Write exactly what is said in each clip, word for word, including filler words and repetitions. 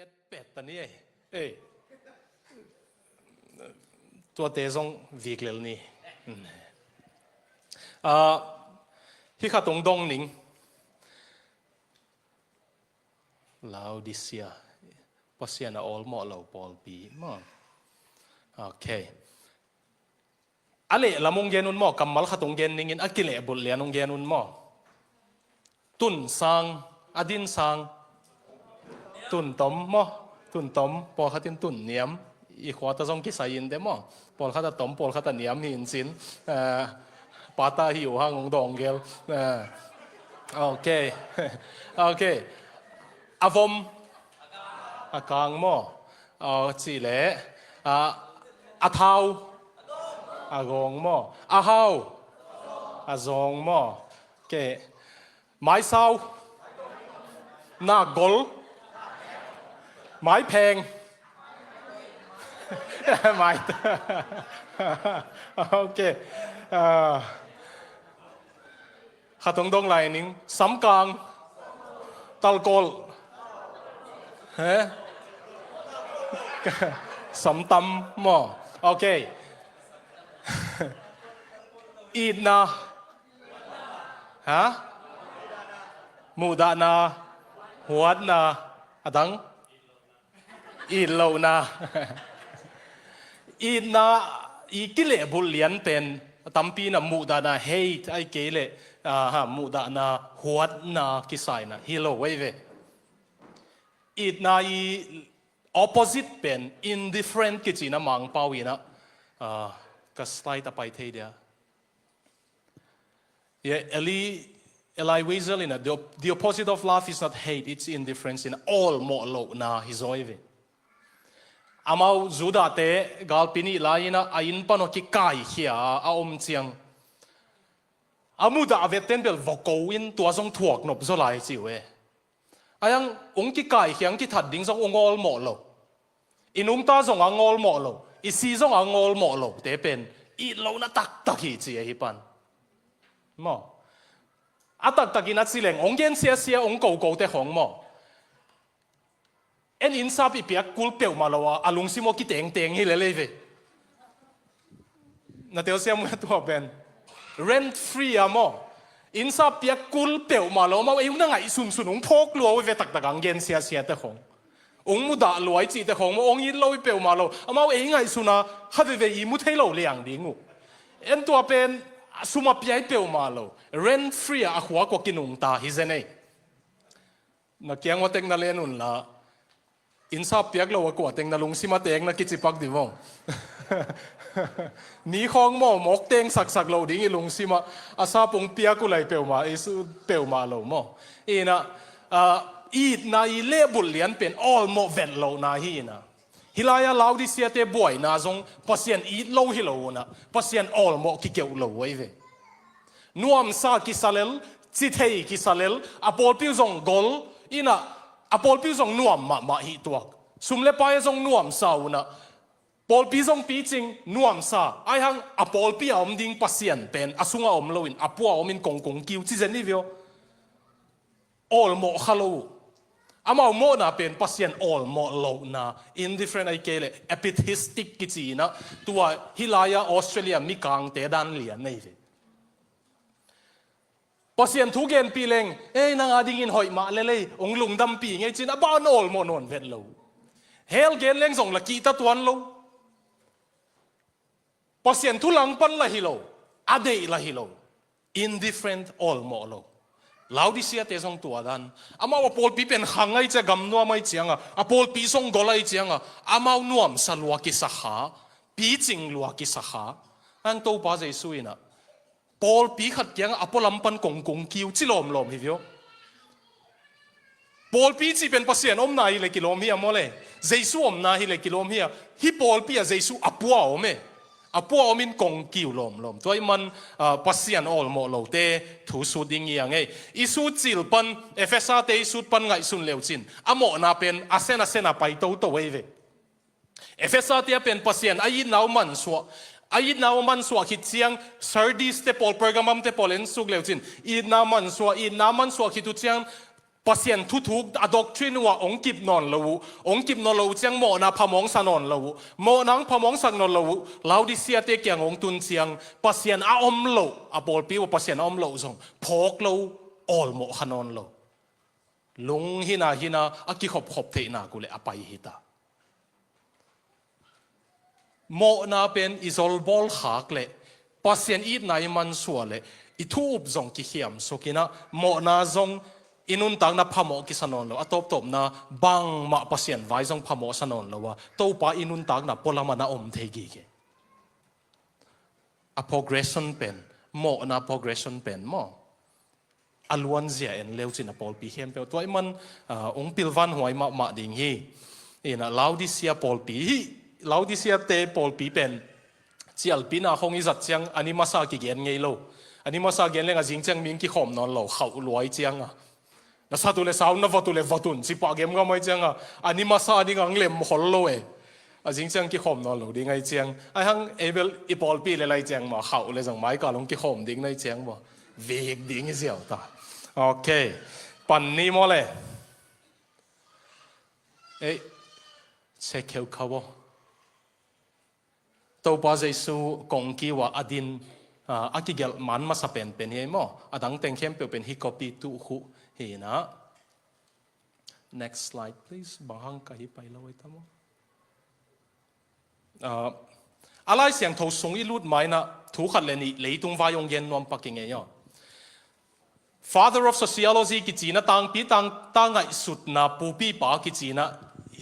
Petpet ta ni ei. Ei. Tuate zong vik lel ni. Ah, hih khat ong dong ning. Laodicea. Pasian a awlmawh lo pawlpi maw? Ok. A lehlam ong gen un maw, kammal khat ong gen ningin a kilehbulh lian ong gen un maw? Tun sang, a din sang. Tun tom maw? Tun tom, pawlkhat in tun niam. I khuata zong kisai in te maw? Pawlkhat a tom, pawlkhat a niam hi in cin. Eh, pata hi uh hang ong dawng gel. Eh, ok. Ok. A vom. A kang maw? A ci leh. A, a thau. A gawng maw? A hau. A zawng maw? Ke. Mai sau. Na gol. Mai pheng. Mai. Ok. Ah. Khat ong dong lai ning. Samkang. Talkol. He? Samtam maw? Ok. Itna. Ha? Muhdahna. Huatna. A dang? It lohna. Itna i kilehbulh lian pen tampi in a muhdahna, hate, ahih kei leh, ah, ha, muhdahna, huatna, kisai in a hi lo ei ve. Itna i opposite pen indifferent kici in a Mangpau in a, ah, ka slide a pai thei dia. Yeah, Elie, Elie Wiesel in a, the, the opposite of love is not hate, it's indifference in a, awlmawh lohna hi zaw ei ve. Amau Judah te galpi nih lai in a, a inn pan aw kikaikhia a om ciang, a mudah a vette'n bel voko in tua zong thuak nop zaw lai ci uh e. Ai ang ong kikaikhia, ong kithat ding zong ong awlmawh lo. I nungta zong a ong awlmawh lo. I si zong a ong awlmawh lo. Te pen it lohna taktak hi ci ahi pan. Maw. A taktak in a ci leng ong gen siasia, ong koko te khong maw. En innsap i piak kul peuhmah lo a, a lungsim aw kitengteng hi lel ei ve. Na telsiam uh a tua pen. Rent free a maw. Innsap piak kul peuhmah lo, amau ei ung na ngaihsunsun ung phawk lua uh ve taktak a ong gen siasia te khong. Ung mudah lua i cih te khong maw, ong it lo i peuhmah lo. Amau ei ngaihsun a kha veve i mu thei lo liang ding uh. En tua pen sum a pia i peuhmah lo. Rent free a a khua kua kinungta hi zen ei. Na kiang ua tek na len unla. Innsap piak lo a kua teng na lungsim a teng na kici pak di vong. Ni khawng maw mawk teng saksak lo ding i lungsim a, a sap ong piak uh lai peuhmah, i su peuhmah lo maw. Ina, ah, itna i lehbulh lian pen awlmawh vet lohna hi ina. Hih lai-a Laodicea te buaina zong Pasian it lo hi lo una, Pasian awlmawh kikeuh lo uh ei ve. Nuamsa kisa lel, cithei kisa lel, a pawlpi uh zong gol ina, a pawlpi uh zong nuam mahmah hih tuak. Sum le pai a zong nuamsa una, pawlpi zong picing nuamsa, ai hang a pawlpi a om ding Pasian pen a sunga om loin a pua a omin kongkong kiu ci zen hi vio. Awlmawh kha lo uh. Amau mawhna pen Pasian awlmawh lohna, indifferent ahih kei leh apatheistic kici ina, tua hih lai-a Australia mikangte dan lian nei ve. Pasian thu genpih leng, ei nang a dingin hoih mah lel ei, ong lungdampih ngei cin a ban awlmawh nawn vet lo. Hell gen leng zong la kihta tuan lo. Pasian thu langpan la hi lo, a deih la hi lo, indifferent, awlmawh lo. Laodicea te zong tua dan. Amau a pawlpi pen khang ahi cia, gam nuam ahi cianga, a pawlpi zong gol ahi cianga, amau nuamsa lua kisa kha, picing lua kisa kha. Ang Topa Jesu ina, pawlpi khat kiangah a pualam pan kongkong kiu ci lawmlawm hi vio. Pawlpi cih pen Pasian omna hi le kilawm hi a maw le. Jesu omna hi le kilawm hi a. Hih pawlpi ah Jesu a pua a om e. A pua a omin kong kiu lawmlawm. Tua ih man, ah, Pasian awlmawh lote thu sut ding hi a ngei. I sut cil pan, Efesa te i sut pan ngaihsun leucin, a mawhna pen a sen a sen a pai toto ei ve. Efesa te a pen Pasian a itna uh mansuah, a itna uh mansuah khit ciang, Sardis te pawl, Pergamum te pawl en suk leucin, itna mansuah, itna mansuah khit uh ciang, Pasian thuthuk a doctrine uh ah hong kip nawn lo uh, hong kip nawn lo uh ciang mawhna phamawh hong sa nawn lo uh, mawhna hong phamawh hong sak nawn lo uh, Laodicea te kiang hong tun ciang Pasian a om loh, a pawlpi uh ah Pasian a om loh zong phawk lo, awlmawh kha nawn lo. Lung hina hina a kikhopkhop theihna uh leh a pai hi ta. Mawhna pen i zolbawl khak leh Pasian itna i mansuah leh i thu up zong kikhiamsuk in ah, mawhna zong i nuntakna phamawh kisa nawn lo, a tawptawpna bangmah Pasian vai zong phamawh sa nawn lo a, Topa i nuntakna pualam ah na om thei gige. A progression pen, mawhna progression pen maw, a luanzia en leu cin a pawlpi khempeuh tua i man, ah, hong pilvan huai mahmah ding hi. Ina Laodicea pawlpi hi, Laodicea te pawlpi pen cialpina khong i zat ciang a ni masa kigen ngei lo. A ni masa gen leng a zing ciang mi hong kikhawm nawn lo, khauh luai ciang a. Na sat uh leh sa un, na vot uh leh vot un, ci pah gemgam ai ciang a, a ni masa ding ang lem khol lo e. A zing ciang kikhawm nawn lo ding ai ciang. Ai hang ei bel i pawlpi leh lai ciang mah khauh leh zong mai kal hong kikhawm ding nai ciang mah vik ding i ziau ta. Ok. Pan ni maw le. Ei, se kheu kha bo. Topa Jesu kongki uh ah a din, ah, a kigelh man masa penpen hi ei maw. A dang teng khempeuh pen hi copy tuh khuh hi na. Next slide, please. Bang hang ka hi pai lo ai ta maw? Ah, a Lai Siangtho sung i lut ma in ah thu khat leh nih leitung vai hong gen nuam pak ing ei aw. Father of Sociology kici in ah, tangpi tang, ta ngaihsutna pupipa kici in ah,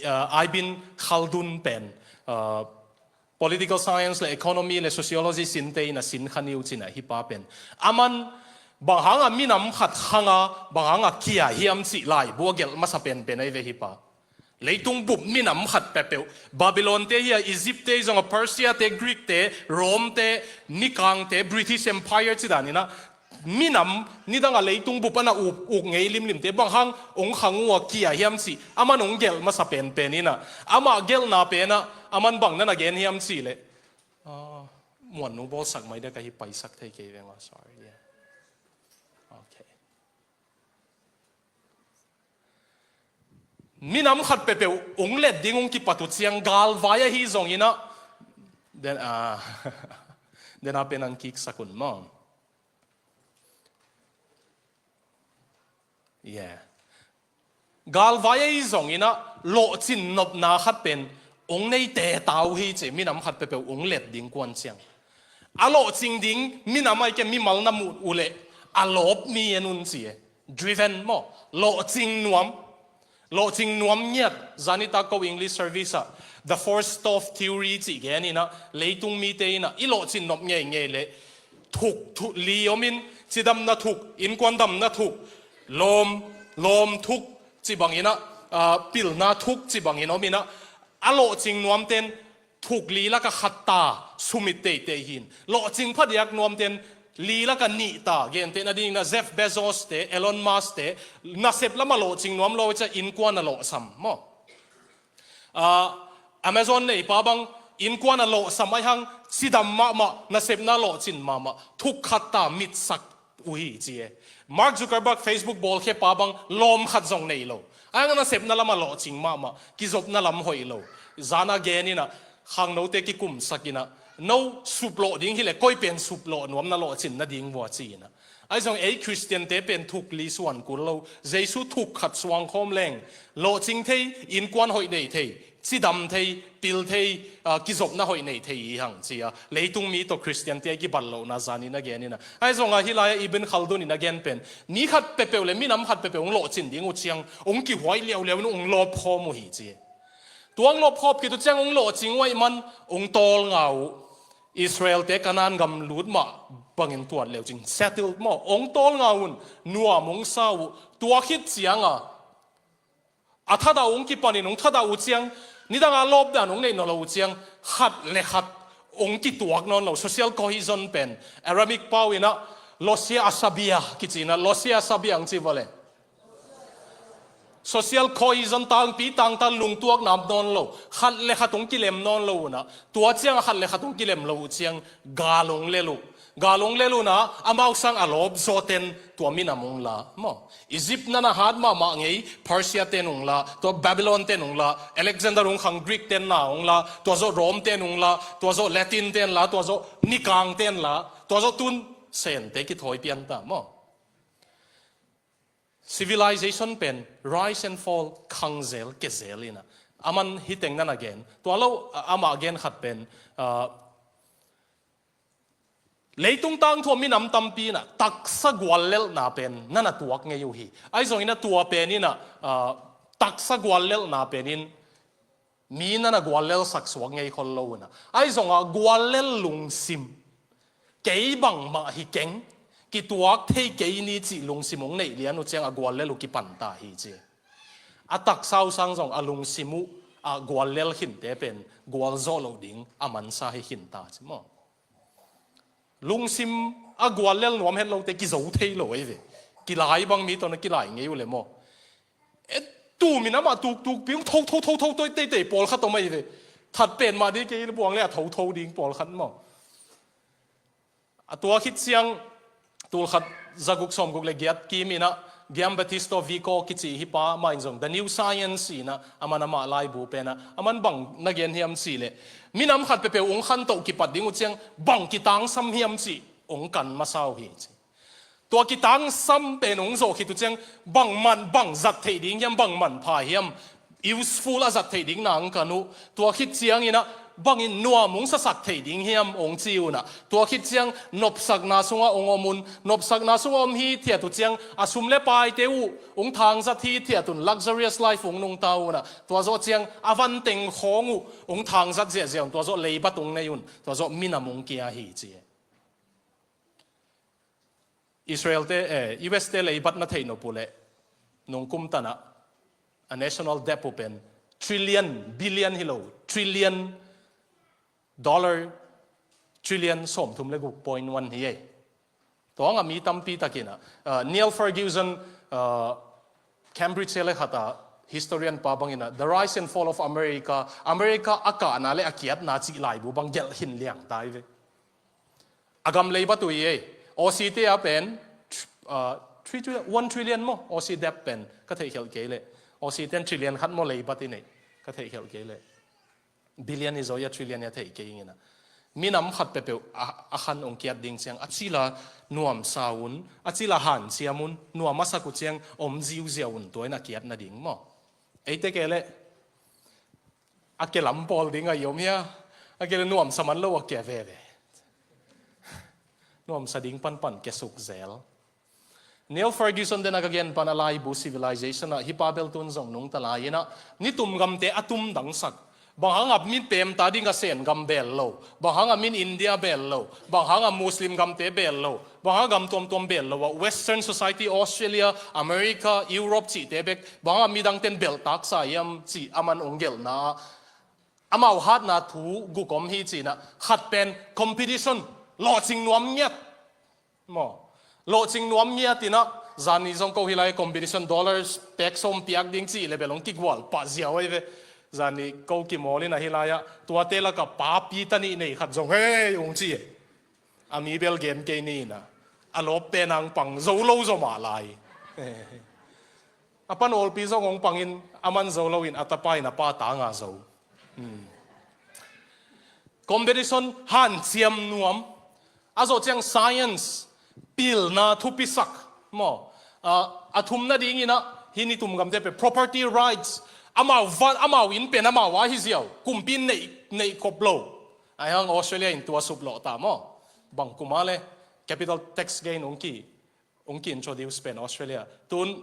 ah, Ibn Khaldun pen, ah, political science leh economy leh sociology sinte in a sin kha ni uh cin a, hih pa pen. Aman bang hang a minam khat khang a, bang hang a kia hiam cih laibu a gelh masa penpen ai ve hih pa. Leitung bup minam khat peuhpeuh, Babylon te hi a, Egypt te hi zong a, Persia te, Greek te, Rome te, Nikang te, British Empire ci dan in ah, minam nidang a leitung bup a na uk, uk ngei limlimte bang hang hong khang uh a kia hiam cih aman hong gelh masa penpen in ah, amah gelhna pen ah aman bang na na gen hiam cih leh, ah, muannu bawlsak mai dek ahi, paisak thei kei veng aw, sorry, yeah. Ok. Minam khat peuhpeuh hong let ding hong kipat uh ciang galvai ahi zong in ah, den, ah, den a pen ang kiksak un maw. Yeah. Galvai ahi zong in ah lawhcin nopna khat pen hong nei teta uh hi ci, minam khat peuhpeuh hong let ding kuan ciang. A lawhcing ding minam ai ke mimal na muh uh leh a lawp mi en un ci e. Driven maw, lawhcing nuam. Lawhcing nuam ngiat, zan nitak ko English service ah, the four stove theory cih gen in ah, leitung mite in ah, i lawhcin nop ngeingei leh, thuk, thuk li om in, cidamna thuk, innkuan damna thuk, lawm, lawm thuk, ci bang in ah, ah, pilna thuk, ci bang in om in ah, a lawhcing nuamten, thuk li laka khat ta, sumit teitei hi in. Lawhcing phadiak nuamten, li laka nih ta, gentehna ding in ah Jeff Bezos te, Elon Musk te, nasep lam a lawhcing nuam lo ciang innkuan a lawhsam maw. Ah, Amazon neipa bang, innkuan a lawhsam ai hang, cidam mahmah, nasepna lawhcin mahmah, thuk khat ta, mitsak uh hi ci e. Mark Zuckerberg Facebook bawlkhiapa bang lawm khat zong nei lo. Ai hang nasepna lam a lawhcing mahmah, kizopna lam hoih lo. Zan a gen in ah, khangnote kikumsak in ah, no suplawh ding hi leh koi pen suplawh nuam na lawhcin nading vua ci in ah. Ai zong ei Khristiante pen thuk li suan kul lo, Jesu thuk khat suang khawm leng, lawhcing thei, innkuan hoih nei thei, cidam thei, pil thei, ah, kizopna hoih nei thei hi hang ci a, leitung mi tawh Khristiante a kibat lohna zan in a gen in ah. Ai zong a hih lai a Ibn Khaldun in a gen pen, mi khat peuhpeuh leh minam khat peuhpeuh hong lawhcin ding uh ciang, hong kihuai liauliau in hong lawpkhawm uh hi ci. Tua hong lawpkhawm khit uh ciang hong lawhcing uh ahih man, hong tawlnga uh. Israel te Canaan gam lut mah bangin tuat leu cin, settled maw, hong tawlnga un, nuam hong sa uh. Tua khit ciang a, a thadah uh hong kipanin, hong thadah uh ciang, nidang a lawp dan hong neih nawn lo uh ciang, khat leh khat hong kituak nawn lo, social cohesion pen, Aramaic pau in ah, losia asabia, kici in ah, losia asabia ang ci vua leh. Social cohesion, tangpi tangtan lungtuak nam nawn lo, khat leh khat hong kilem nawn lo un ah, tua ciang a khat leh khat hong kilem lo uh ciang, gal hong lel uh. Gal ong lel un ah, amau sang a lawp zawten tua minam ong la maw. Egypt na na hat mahmah ngei, Persia ten ong la, tua Babylon ten ong la, Alexander ong khang Greek ten na ong la, tua zawh Rome ten ong la, tua zawh Latin ten la, tua zawh Nikang ten la, tua zawh tun Sente kithawi pian ta maw. Civilization pen rise and fall khang zel, ke zel in ah. Aman hi teng na na gen. Tua lo, a, amah gen khat pen, a, leitung tangthu ah minam tampi in ah taksa guallelhna pen na na tuak ngei uh hi. Ahi zongin ah tua pen in ah, a, taksa guallelhna pen in mi na na guallelsak suak ngei khol lo un ah. Ahi zong ah guallel lungsim, kei bangmah hi keng, kituak thei kei ni cih lungsim ong neih lian uh ciang a guallel uh kipan ta hi ci. A taksa uh sang zong a lungsim uh a guallel khinte pen gualzawh loh ding a mansa hi khin ta ci maw. Lungsim a guallel nuam het lote kizo thei lo ei ve. Kilai bang mi tawh na kilai ngei uh le maw. E, tu minam ah tuktuk pi ung tho tho tho tho tho teitei pawlkhat om ei ve. That pen mah ding kei buang le a tho tho ding pawlkhat maw. A tua khit ciang tulkhat zaguk sawmguk le giat kim in ah Giambattista Vico kici hi pa mah in zong The New Science in ah aman amah laibu pen ah aman bang na gen hiam cih leh, minam khat peuhpeuh ong khantoh kipat ding uh ciang bang kitangsam hiam cih ong kan masa uh hi ci. Tua kitangsam pen ong zawh khit uh ciang bang man, bang zat theih ding hiam, bang manpha hiam, useful a zat theih ding na ong kan uh. Tua khit ciang in ah bangin nuam ong sasak theih ding hiam ong ci un ah, tua khit ciang nopsakna sungah ong om un. Nopsakna sungah om hithiat uh ciang a sum le paite uh ong thangzat hithiat un, luxurious life ong nungta un ah, tua zawh ciang a van teng khawng uh ong thangzat ziahziah un, tua zawh leibat ong nei un, tua zawh minam ong kia hi ci. Israel te, eh, U S te leibat na theih nop uh leh, nungkum tan ah a national debt uh pen trillion, billion hi lo, trillion, dollar trillion sawmthum le guk point one hi ei. Tua hang a mi tampi tak in ah, ah, Niall Ferguson, ah, Cambridge he le khat ah historian pa bang in ah The Rise and Fall of America, America a kahna le a kiatna cih laibu bang gelh khin liang ta hi ve. A gam leibat uh hi ei. Aussie te a pen, ah, three trillion, one trillion maw, Aussie debt pen ka theih khelh kei leh. Aussie ten trillion khat maw leibat i neih, ka theih khelh kei leh. Billion hi zaw a, trillion hi a theih kei ing in ah. Minam khat peuhpeuh a, a khan ong kiat ding ciang a cila nuamsa un, a cila hanciam un, nuam a sak uh ciang om ziuziau un, tua in a kiat nading maw. Eite kei leh a ke lam pawl ding a i om hia, a ke leh nuamsa man lo a kia veve. Nuamsa ding panpan ke suk zel. Niall Ferguson te na ka gen pan a laibu Civilization ah hi pa bel tun zong nungta lai in ah, nitum gamte a tum dangsak. Bang hang a min pemta ding a Sen gam bel lo, bang hang a min India bel lo, bang hang a Muslim gamte bel lo, bang hang a gam tuamtuam bel lo ah, Western society, Australia, America, Europe cihte bek, bang hang a midang ten belh taksa hiam cih aman ong gelhna ah, amau hatna thu guk om hi ci in ah, khat pen competition, lawhcing nuam ngiat. Maw, lawhcing nuam ngiat in ah, zani zong ko hi lai competition dollars pek sawm piak ding cih leh bel ong kigual pah ziau ei ve. Zani ko kimawl in ah hi lai ah, tuate lak ah papi ta nih nei khat zong hei ong ci ei. A mi bel gen kei ni in ah, a lawp pen ang pang zo lo zaw mah lai. A panawlpi zong ong pang in, a man zo lo in a tapa in a pa tang a zo. Hmm. Competition hanciam nuam. A zawh ciang science, pilna thupisak. Maw, a, a thumna ding in ah, hi nitum gamte pen property rights. Amau van, amau inn pen amau a hi ziau, kumpi in neih, neih kop lo. Ahi hang Australia in tua sup lawh ta maw. Bang kum a leh capital tax gain ong ki, ong ki introduce pen Australia. Tun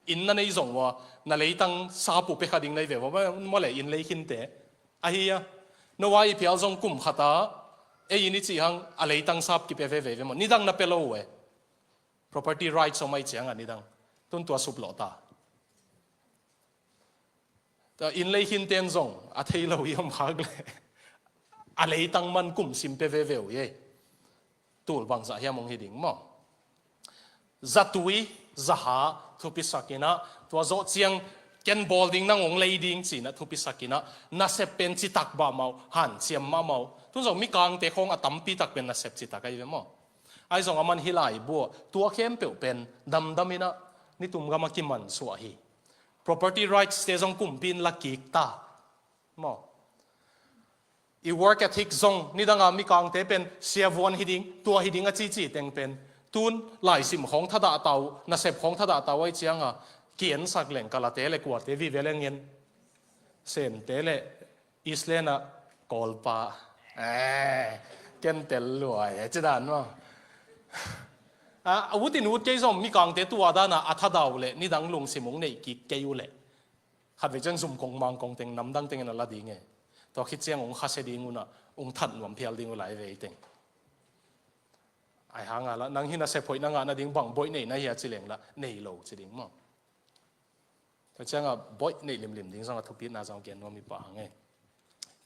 inn na nei zong ua, na leitang sap uh pia kha ding na hi ve ua, maw leh inn lei khinte. Ahi a, no a i phial zong kum khat a, ei inn i cih hang a leitang sap kipia veve ve maw. Nidang na pia lo uh e. Property rights om ahih ciang a nidang. Tun tua sup lawh ta. Tua inn lei khin ten zong a thei lo i om khak leh a leitang man kum sim pia veve uh ei. Tul bangzah hiam ong hi ding maw. Zatui, zaha, thupisak in ah, tua zawh ciang ken bawl ding nang ong lei ding ci in ah thupisak in ah, nasep pen citak mahmah uh, hanciam mahmah uh. Tun zong Mikangte khawng a tampi tak pen nasep citak ahi ve maw. Ahi zong aman hih laibu ah tua khempeuh pen damdam in ah nitum gam ah kimansuah hi. Property rights te zong kumpi in la kik ta maw? I work ethic zong nidang a Mikangte pen siavuan hi ding, tua hi ding a cici teng pen tun laisim khawng thadah ta uh, nasep khawng thadah ta uh ahih ciang a kiensak leng Kalate le kuate vive leng in Semte le Israel ah Kawlpa, eh, ken tel lua e, ci dan maw? A, a ut in ut kei zong Mikangte tua dan a a thadah uh leh nidang lungsim hong neih kik kei uh leh khatvei ciang zum kong mang kong teng namdang teng in a la ding e. Tua khit ciang hong khasia ding un ah hong that nuam phial ding uh lai vei teng. Ahi hang a lah nang hi nasep hoih na ngah nading bang boih nei na hia ci leng lah nei lo ci ding maw? Tua ciang a boih neih limlim ding zong a thupitna zong a gen nuam hi pah hang e.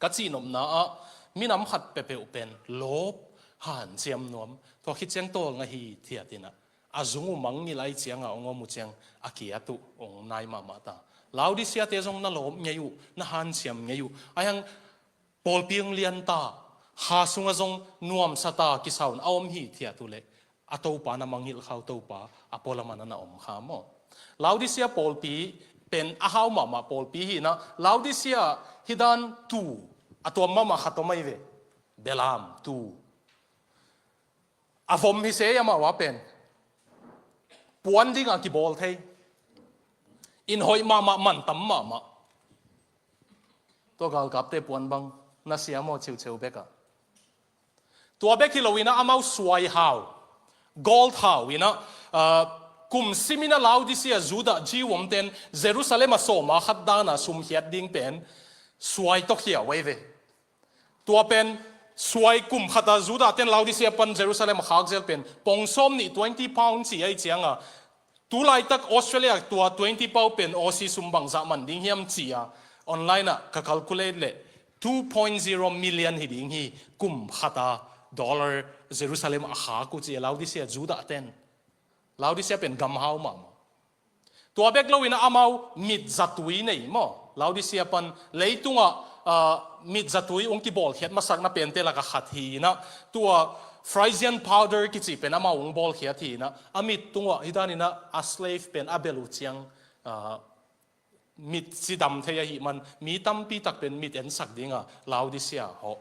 Ka cihnopna ah minam khat peuhpeuh pen lawp hanciam nuam, tua khit ciang tawlnga hithiat in ah a zung uh mangngilh ahih ciang a hong om uh ciang a kiat uh hong nai mahmah ta. Laodicea te zong na lawp ngei uh, na hanciam ngei uh. Ahi hang pawlpi hong lian ta, kha sungah zong nuamsa ta kisa un a om hithiat uh leh a Topa na mangngilh kha uh, Topa a pualam ah na na om kha maw? Laodicea pawlpi pen a hau mahmah pawlpi hi in ah, Laodicea hih dan tuu a tuam mahmah khat om ahi ve. Belam tuu. A vom hi se amau a pen. Puan ding a kibawl thei. Inn hoih mahmah, man tam mahmah. Tua galkapte puan bang na siam aw, ciuciu bek ah. Tua bek hi lo in ah amau suai hau, gold hau in ah, ah, kum sim in ah Laodicea Judah Jew omte'n Jerusalem a sawma khat dan a sumkhiat ding pen suai tawh khia uh ahi ve. Tua pen suai kum khat a Judah te'n Laodicea pan Jerusalem a khak zel pen pong sawm nih, twenty pound ci ahih ciang a, tu laitak Australia tua twenty pound pen Aussie sum bangzah man ding hiam ci a, online ah ka calculate leh two point zero million hi ding hi, kum khat a dollar Jerusalem a khak uh ci a, Laodicea Judah te'n. Laodicea pen gam hau mahmah. Tua bek lo in ah amau mit zatui nei maw? Laodicea pan leitung ah, ah, mit zatui hong kibawlkhiat masakna pente lak a khat hi in ah, tua Frisian powder kici pen amau hong bawlkhiat hi in ah, a mit tung ah hih dan in ah a slave pen a belh uh ciang, ah, mit cidam thei ahih man mi tampi tak pen mit ensak ding a Laodicea hawh.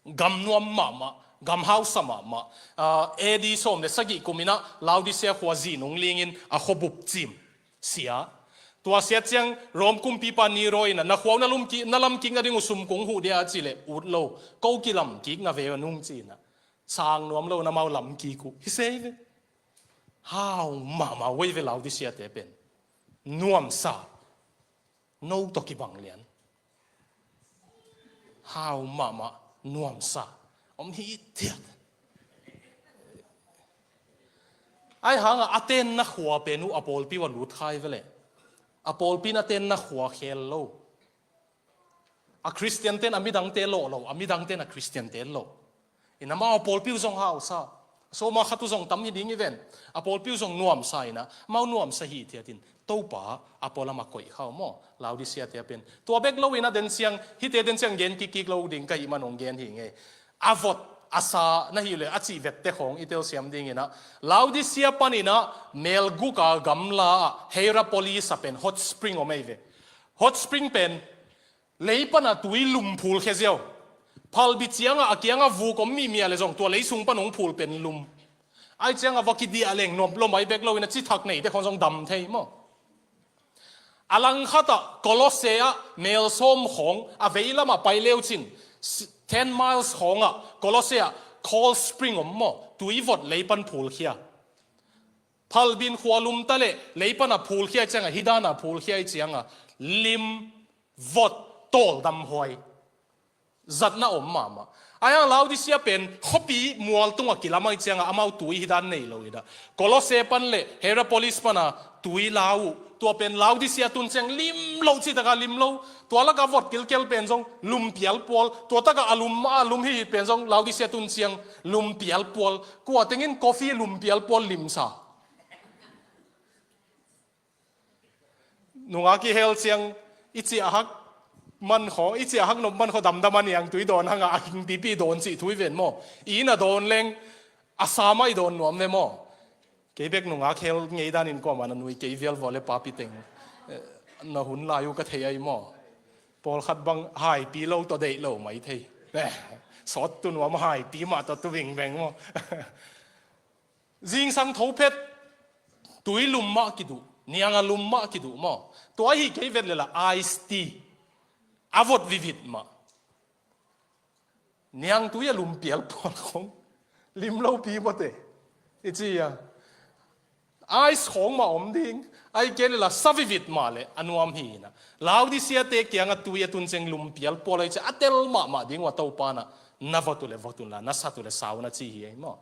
Gam nuam mahmah, gam hausa mahmah. Ah, A D sawm le sagih kum in ah Laodicea khua zinung ling in a khuabup cim sia. Tua siat ciang Rom kumpipa Nero in ah, na khua uh na lum ki-, na lam kik nading uh sum kong huh dia a cih leh, ut lo, ko kilam kik na ve uh nung ci in ah, sang nuam lo na mau lam kik uh hi se hi ve. Hau mahmah uh ahi ve Laodicea te pen. Nuamsa. No tawh kibang lian. Hau mahmah, nuamsa. Om hithiat. Ahi hang a, a tenna khua pen uh a pawlpi uh a lut kha hi ve leh. A pawlpi in a tenna khua khel lo. A Khristian te'n a midangte lawh lo, a midangte'n a Khristian te lawh. In amau a pawlpi uh zong hausa. Sawma khat uh zong tam hi ding hi ven. A pawlpi uh zong nuamsa in ah, amau nuamsa hithiat in Topa a pualam a koih kha uh maw? Laodicea te a pen. Tua bek lo in ah den ciang, hihte den ciang gen kikkik lo ding ka hih man hong gen hi ing e. A vot a sa na hih leh a cih vette khawng i telsiam ding in ah, Laodicea pan in ah mel guk a gamla ah Hierapolis a pen hot spring om ahi ve. Hot spring pen lei pan a tui lum phulkhia ziau. Phalbi ciang a a kiang a vuk om mihmih a leh zong tua lei sung pan hong phul pen lum. Ahih ciang a va kidiah leng nuam lo mai bek lo in ah cithak neite khawng zong dam thei maw? A langkhat ah Kolosse ah mel sawm khawng, a veilam ah pai leucin, s-, ten miles khawng ah Kolosse ah cold spring om maw? Tui vot lei pan phulkhia. Phalbi in khua lum ta leh lei pan a phulkhia ahih ciang a, hih dan a phulkhia ahih ciang a, lim, vot, tawldam huai. Zatna om mahmah. Ahi hang Laodicea pen khuapi mual tung ah kilam ahih ciang a, amau tui hih dan nei lo in ah, Kolosse pan le Hierapolis pan a tui la uh. Tua pen Laodicea tun ciang lim lo, cih tak a lim lo. Tua lak a vot kilkel pen zong lum pialpual. Tua tak a a lum, a lum hih pen zong Laodicea tun ciang lum pialpual. Kua teng in coffee lum pialpual limsa? Nungak i hel ciang i ciah hak man khaw, i ciah hak nop man khaw damdam a niangtui dawn hang a, a hing pipi dawn cih thu hi ven maw? I inn a dawn leng A sa mah i dawn nuam ve maw? Kei bek nungak hel ngei danin kuamah na nui kei vial vua le papi teng, eh, na hun lai uh ka thei ahi maw? Pawlkhat bang haipi lo tawh deih lo mai thei. Eh, sawt tu nuam haipi mah tawh tu vingveng maw? Zingsang tho phet, tui lum mah kiduh, niang a lum mah kiduh maw? Tua ahi kei vet le la ice tea a vot vivit mah. Niangtui a lumpial pual khong lim lopi mawte i ci a. Ice khong mah om ding, ai ke le la sa vivit mah le a nuam hi ina. Laodicea te kianga tui a tun ceng lumpial pual ai ci a, a tel mahmah ding ua Topa na, na vot uh le vot un la, na sat uh le sa un a ci hi ei maw?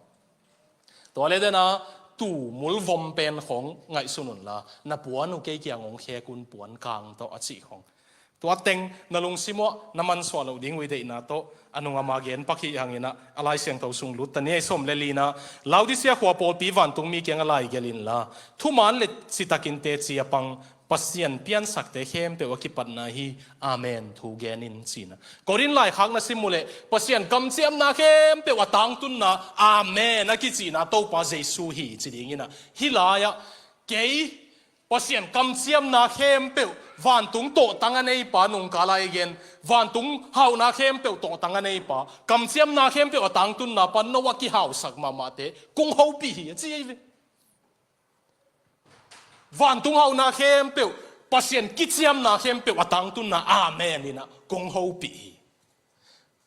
Tua le dena tumul vom pen khong ngaihsun un la, na puan uh kei kiang hong khek un puan kang tawh a cih khong. Tua teng na lungsim uah na mansuah loh ding uh i deihna tawh a nung ama gen pak hi hangin ah, a Lai Siangtho sung lut ta ni ei. Sawm le lina, Laodicea khua pawlpi vantungmi kianga lai gelh in la, thuman le citakin teci a pang Pasian piansakte khempeuh a kipatna hi. Amen thu gen in cina. Korin laikhak na sim uh leh Pasian kamciamna khempeuh a tangtunna Amen a kicihna Topa Jesu hi ci dingin ah, hih lai-ah kei Pasian kamciamna khempeuh, vantung tawhtang a neipa, nungkal a i gen, vantung hauhna khempeuh tawhtang a neipa, kamciamna khempeuh a tangtunna pa, no a kihausak mahmahte kong hopih hi a ci ei ve. Vantung hauhna khempeuh, Pasian kiciamna khempeuh a tangtunna Amen inah kong hopih hi.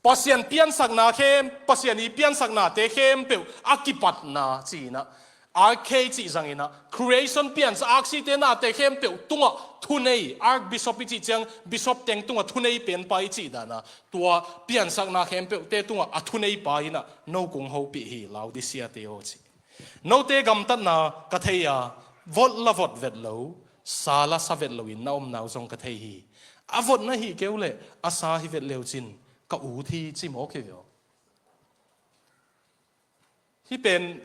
Pasian piansakna khem, Pasian i piansaknate khempeuh a kipatna cinah, arche cih zanginah, creation piansa aksite nate khempeuh tungah thunei, archbishop i cih ciang bishop teng tungah thunei penpa i cih dana, tua piansakna khempeuhte tungah a thuneipa inah no kong hopih hi, Laodicea te aw ci. Note gamtatna ka thei a, vot la vot vet lo, sa la sa vet loin na omna uh zong ka thei hi. A vot na hih kei uh leh a sa hi vet leu cin ka ut hi ci mawk hi ve aw. Hih pen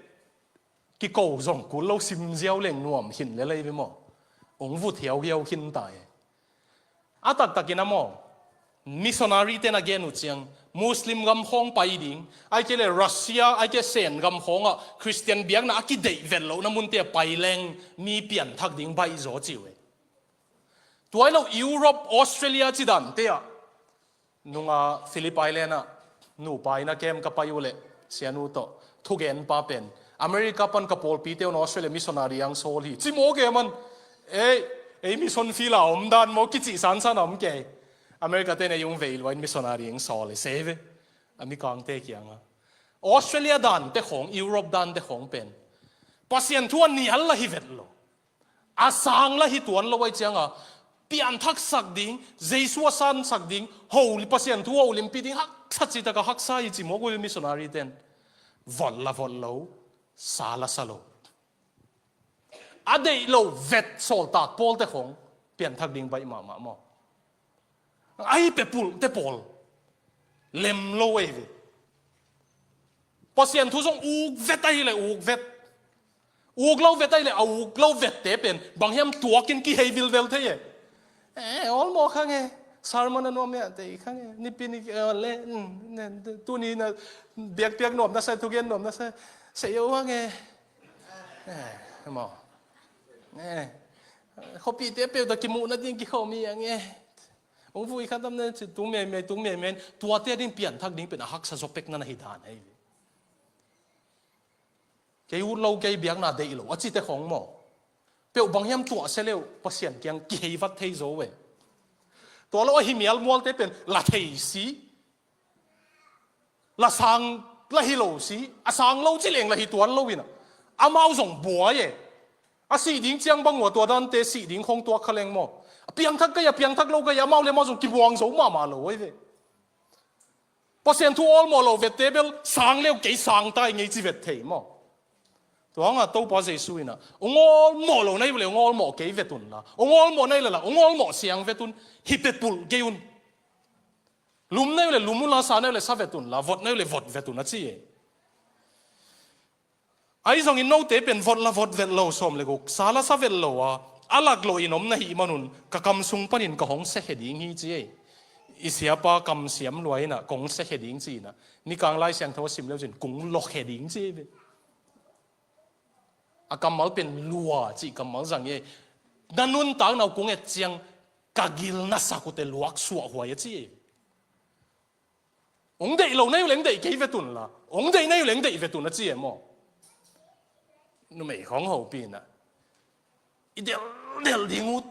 kiko zong kul lo, simziau leng nuam khin le lei ve maw? Ong vut hiauhiau khin ta e. A taktakin a maw, missionary ten a gen uh ciang, Muslim gam khawng pai ding, ai ke le Russia, ai ke Sen gam khawngah Christian biakna a kideih vet lohna munte a pai leng mi pianthak ding baih zaw ci uh e. Tuai lo Europe, Australia ci dante ah, nunga Phillip Island ah nupa ina kem ka pai uh leh sianu tawh thugenpa pen America pan ka pawlpite un Australia missionary ang sawl hi ci mawk e man. Ei, ei mission field a om dan maw kicih sansan a om kei. America ten ei ung vei luain missionary ang sawl hi se ve. A mikangte kianga Australia dante khawng, Europe dante khawng pen Pasian thu a nial la hi vet lo. A sang la hi tuan lo ai cianga, pianthaksak ding, Jesu a sansak ding, holi Pasian thu holimpih ding, haksa citaka haksa hi ci mawk uh hi missionary ten. Vot la vot lo, sa la sa lo. A deih lo vet sawltak pawlte khong, pianthak ding baih mahmah maw? Ai pe pulh te pawl lem lo ei ve. Pasian thu zong uk vet ahi le uk vet. Uk lo vet ahi le a uk lo vette pen bang hiam tuakin kihei vilvel thei e. Eh, awlmawh kha nge. Sermon a nuam meh te kha nge. Nipi ni, eh, le, mm, ne, tuni na biakpiak nuam na sa, thugen nuam na sa. Sei yo ha nge. Eh, maw. Eh, khopite peuh ta kimuh na ding kikhawm hi ang e. Ung vui khan tam ne, tung mei mei, tung mei mei, tuate ding pianthak ding pen a haksa zaw pek na na hi dan hei. Kei ut lo, kei biakna deih lo a cite khong maw? Peuh bang hiam tuah se leu Pasian kiang kihei vat thei zo e. Tua lo a hi mial mualte pen la thei si. La sang la hi lo si, a sang lo ci leng la hi tuan lo ina. Amau zong buai e. A sih ding ciang bang ua tua dante sih ding khong tuak kha leng maw? A piangthak kai, a piangthak lo kai, amau le amau zong kibuang zo mahmah lo oi ve. Pasian thu awlmawh lo vette bel sang leu kei sang tai ngei ci vet thei maw? Tua hanga Topa Jesu ina, ung awlmawh lo nai le ung awlmawh kei vet un la, ung awlmawh nai le la ung awlmawh siang vet un, hi pe pulh kei un. Lum nai le lum un la, sa nai le sa vet un la, vot nai le vot vet un a ci e. Ahi zongin note pen vot la vot vet lo sawm le guk, sa la sa vet lo a, a lak lo in om na hih manun ka kam sung panin ka hong sekhe ding hi ci ei. I siapa kam siam lua ina kong sekhe ding ci ina, Nikang Lai Siangtho a sim leu cin kong lokhe ding ci ei ve. A kammal pen lua cih kammal zang hi. Na nuntakna uh kong et ciang ka gil na sak uh teh luak suah huai a ci hi. Hong deih lo na hi uh leh hong deih kei vet un la, hong deih na hi uh leh hong deih vet un a ci hi maw? Numei khawng hopih in ah i delh delh ding uh.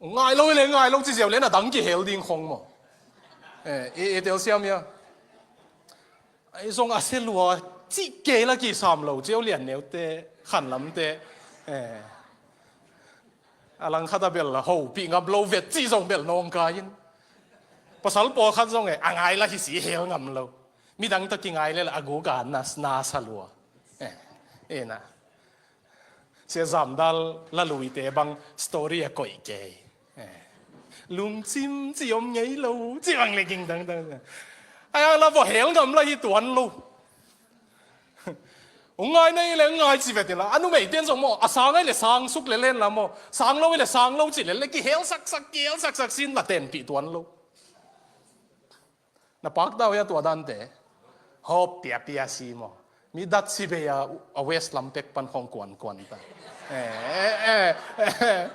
Ngai lo hi leh ngai lo ci ziau leh na dang kihel ding khawng maw? Eh, i, i telsiam hia? Ahi zong a sia lua cih kei la kisam lo, ciau lian neute, khanlamte. Eh. A langkhat a bel la hopih ngap lo vet cih zong bel nawngkai in. Pasal pawlkhat zong e, a ngai la hi si hel ngam lo. Midang tawh kingai leh la a guk a na, na sa lua. Eh, eh na. Sia Zamdal la luite bang story a koih kei. Eh. Lungcim ci om ngei lo, ci bang le ging dang dang. Ai, a la vawh hel ngam la hi tuan lo. Hong ngai na hi leh hong ngai ci vet in la. A numei ten zong maw, a sang a hi leh sang suk lel hen la maw, sang lo a hi leh sang lo ci lel leh kihel saksak, kihel saksak sin la tenpih tuan lo. Na pakta uh hia tua dante? Hop piapia si maw? Mi dat si bei a, a West lam pek pan khawng kuankuan ta. Eh, eh, eh, eh.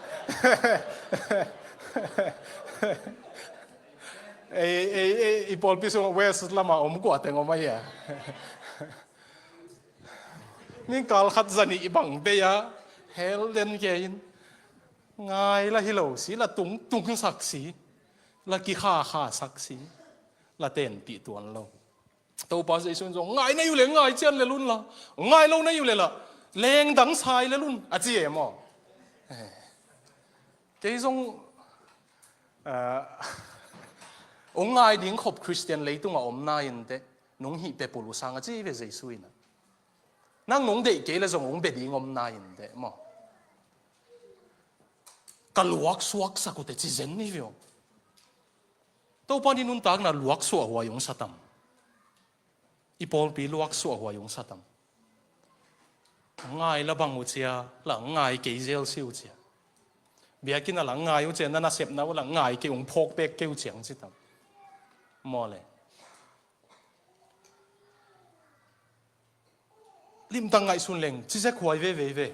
Ei, ei, ei, i pawlpi sung West lama om kua teng om a hia? Ning kal khat zanih i bang bei a hel den kei in. Ngai la hi lo si, la tungtung sak si, la kikhakha sak si, la tenpih tuan lo. Topa Jesu in zong ngai na hi uh leh ngai cian lel un la, ngai lo na hi uh leh la lengdang sai lel un a ci e maw? Eh. Kei zong, ah, hong ngai ding khop Khristian leitungah om na in teh nong hih pepul uh sang a ci ve Jesu in ah. Nang nong deih kei leh zong hong bia ding om na in teh maw? Ka luak suaksak uh teh ci zen ni vio. Topa nih nuntakna luak suah huai hong sa tam? I pawlpi luak suah huai hong sa tam? Ngai la bang uh cia, la ngai kei zel si uh cia. Biakinn a la ngai uh cia, na nasepna uh la ngai kei, hong phawk pek kei uh ciang ci tam? Maw le. Limtak ngaihsun leng, ci zek huai veve ve.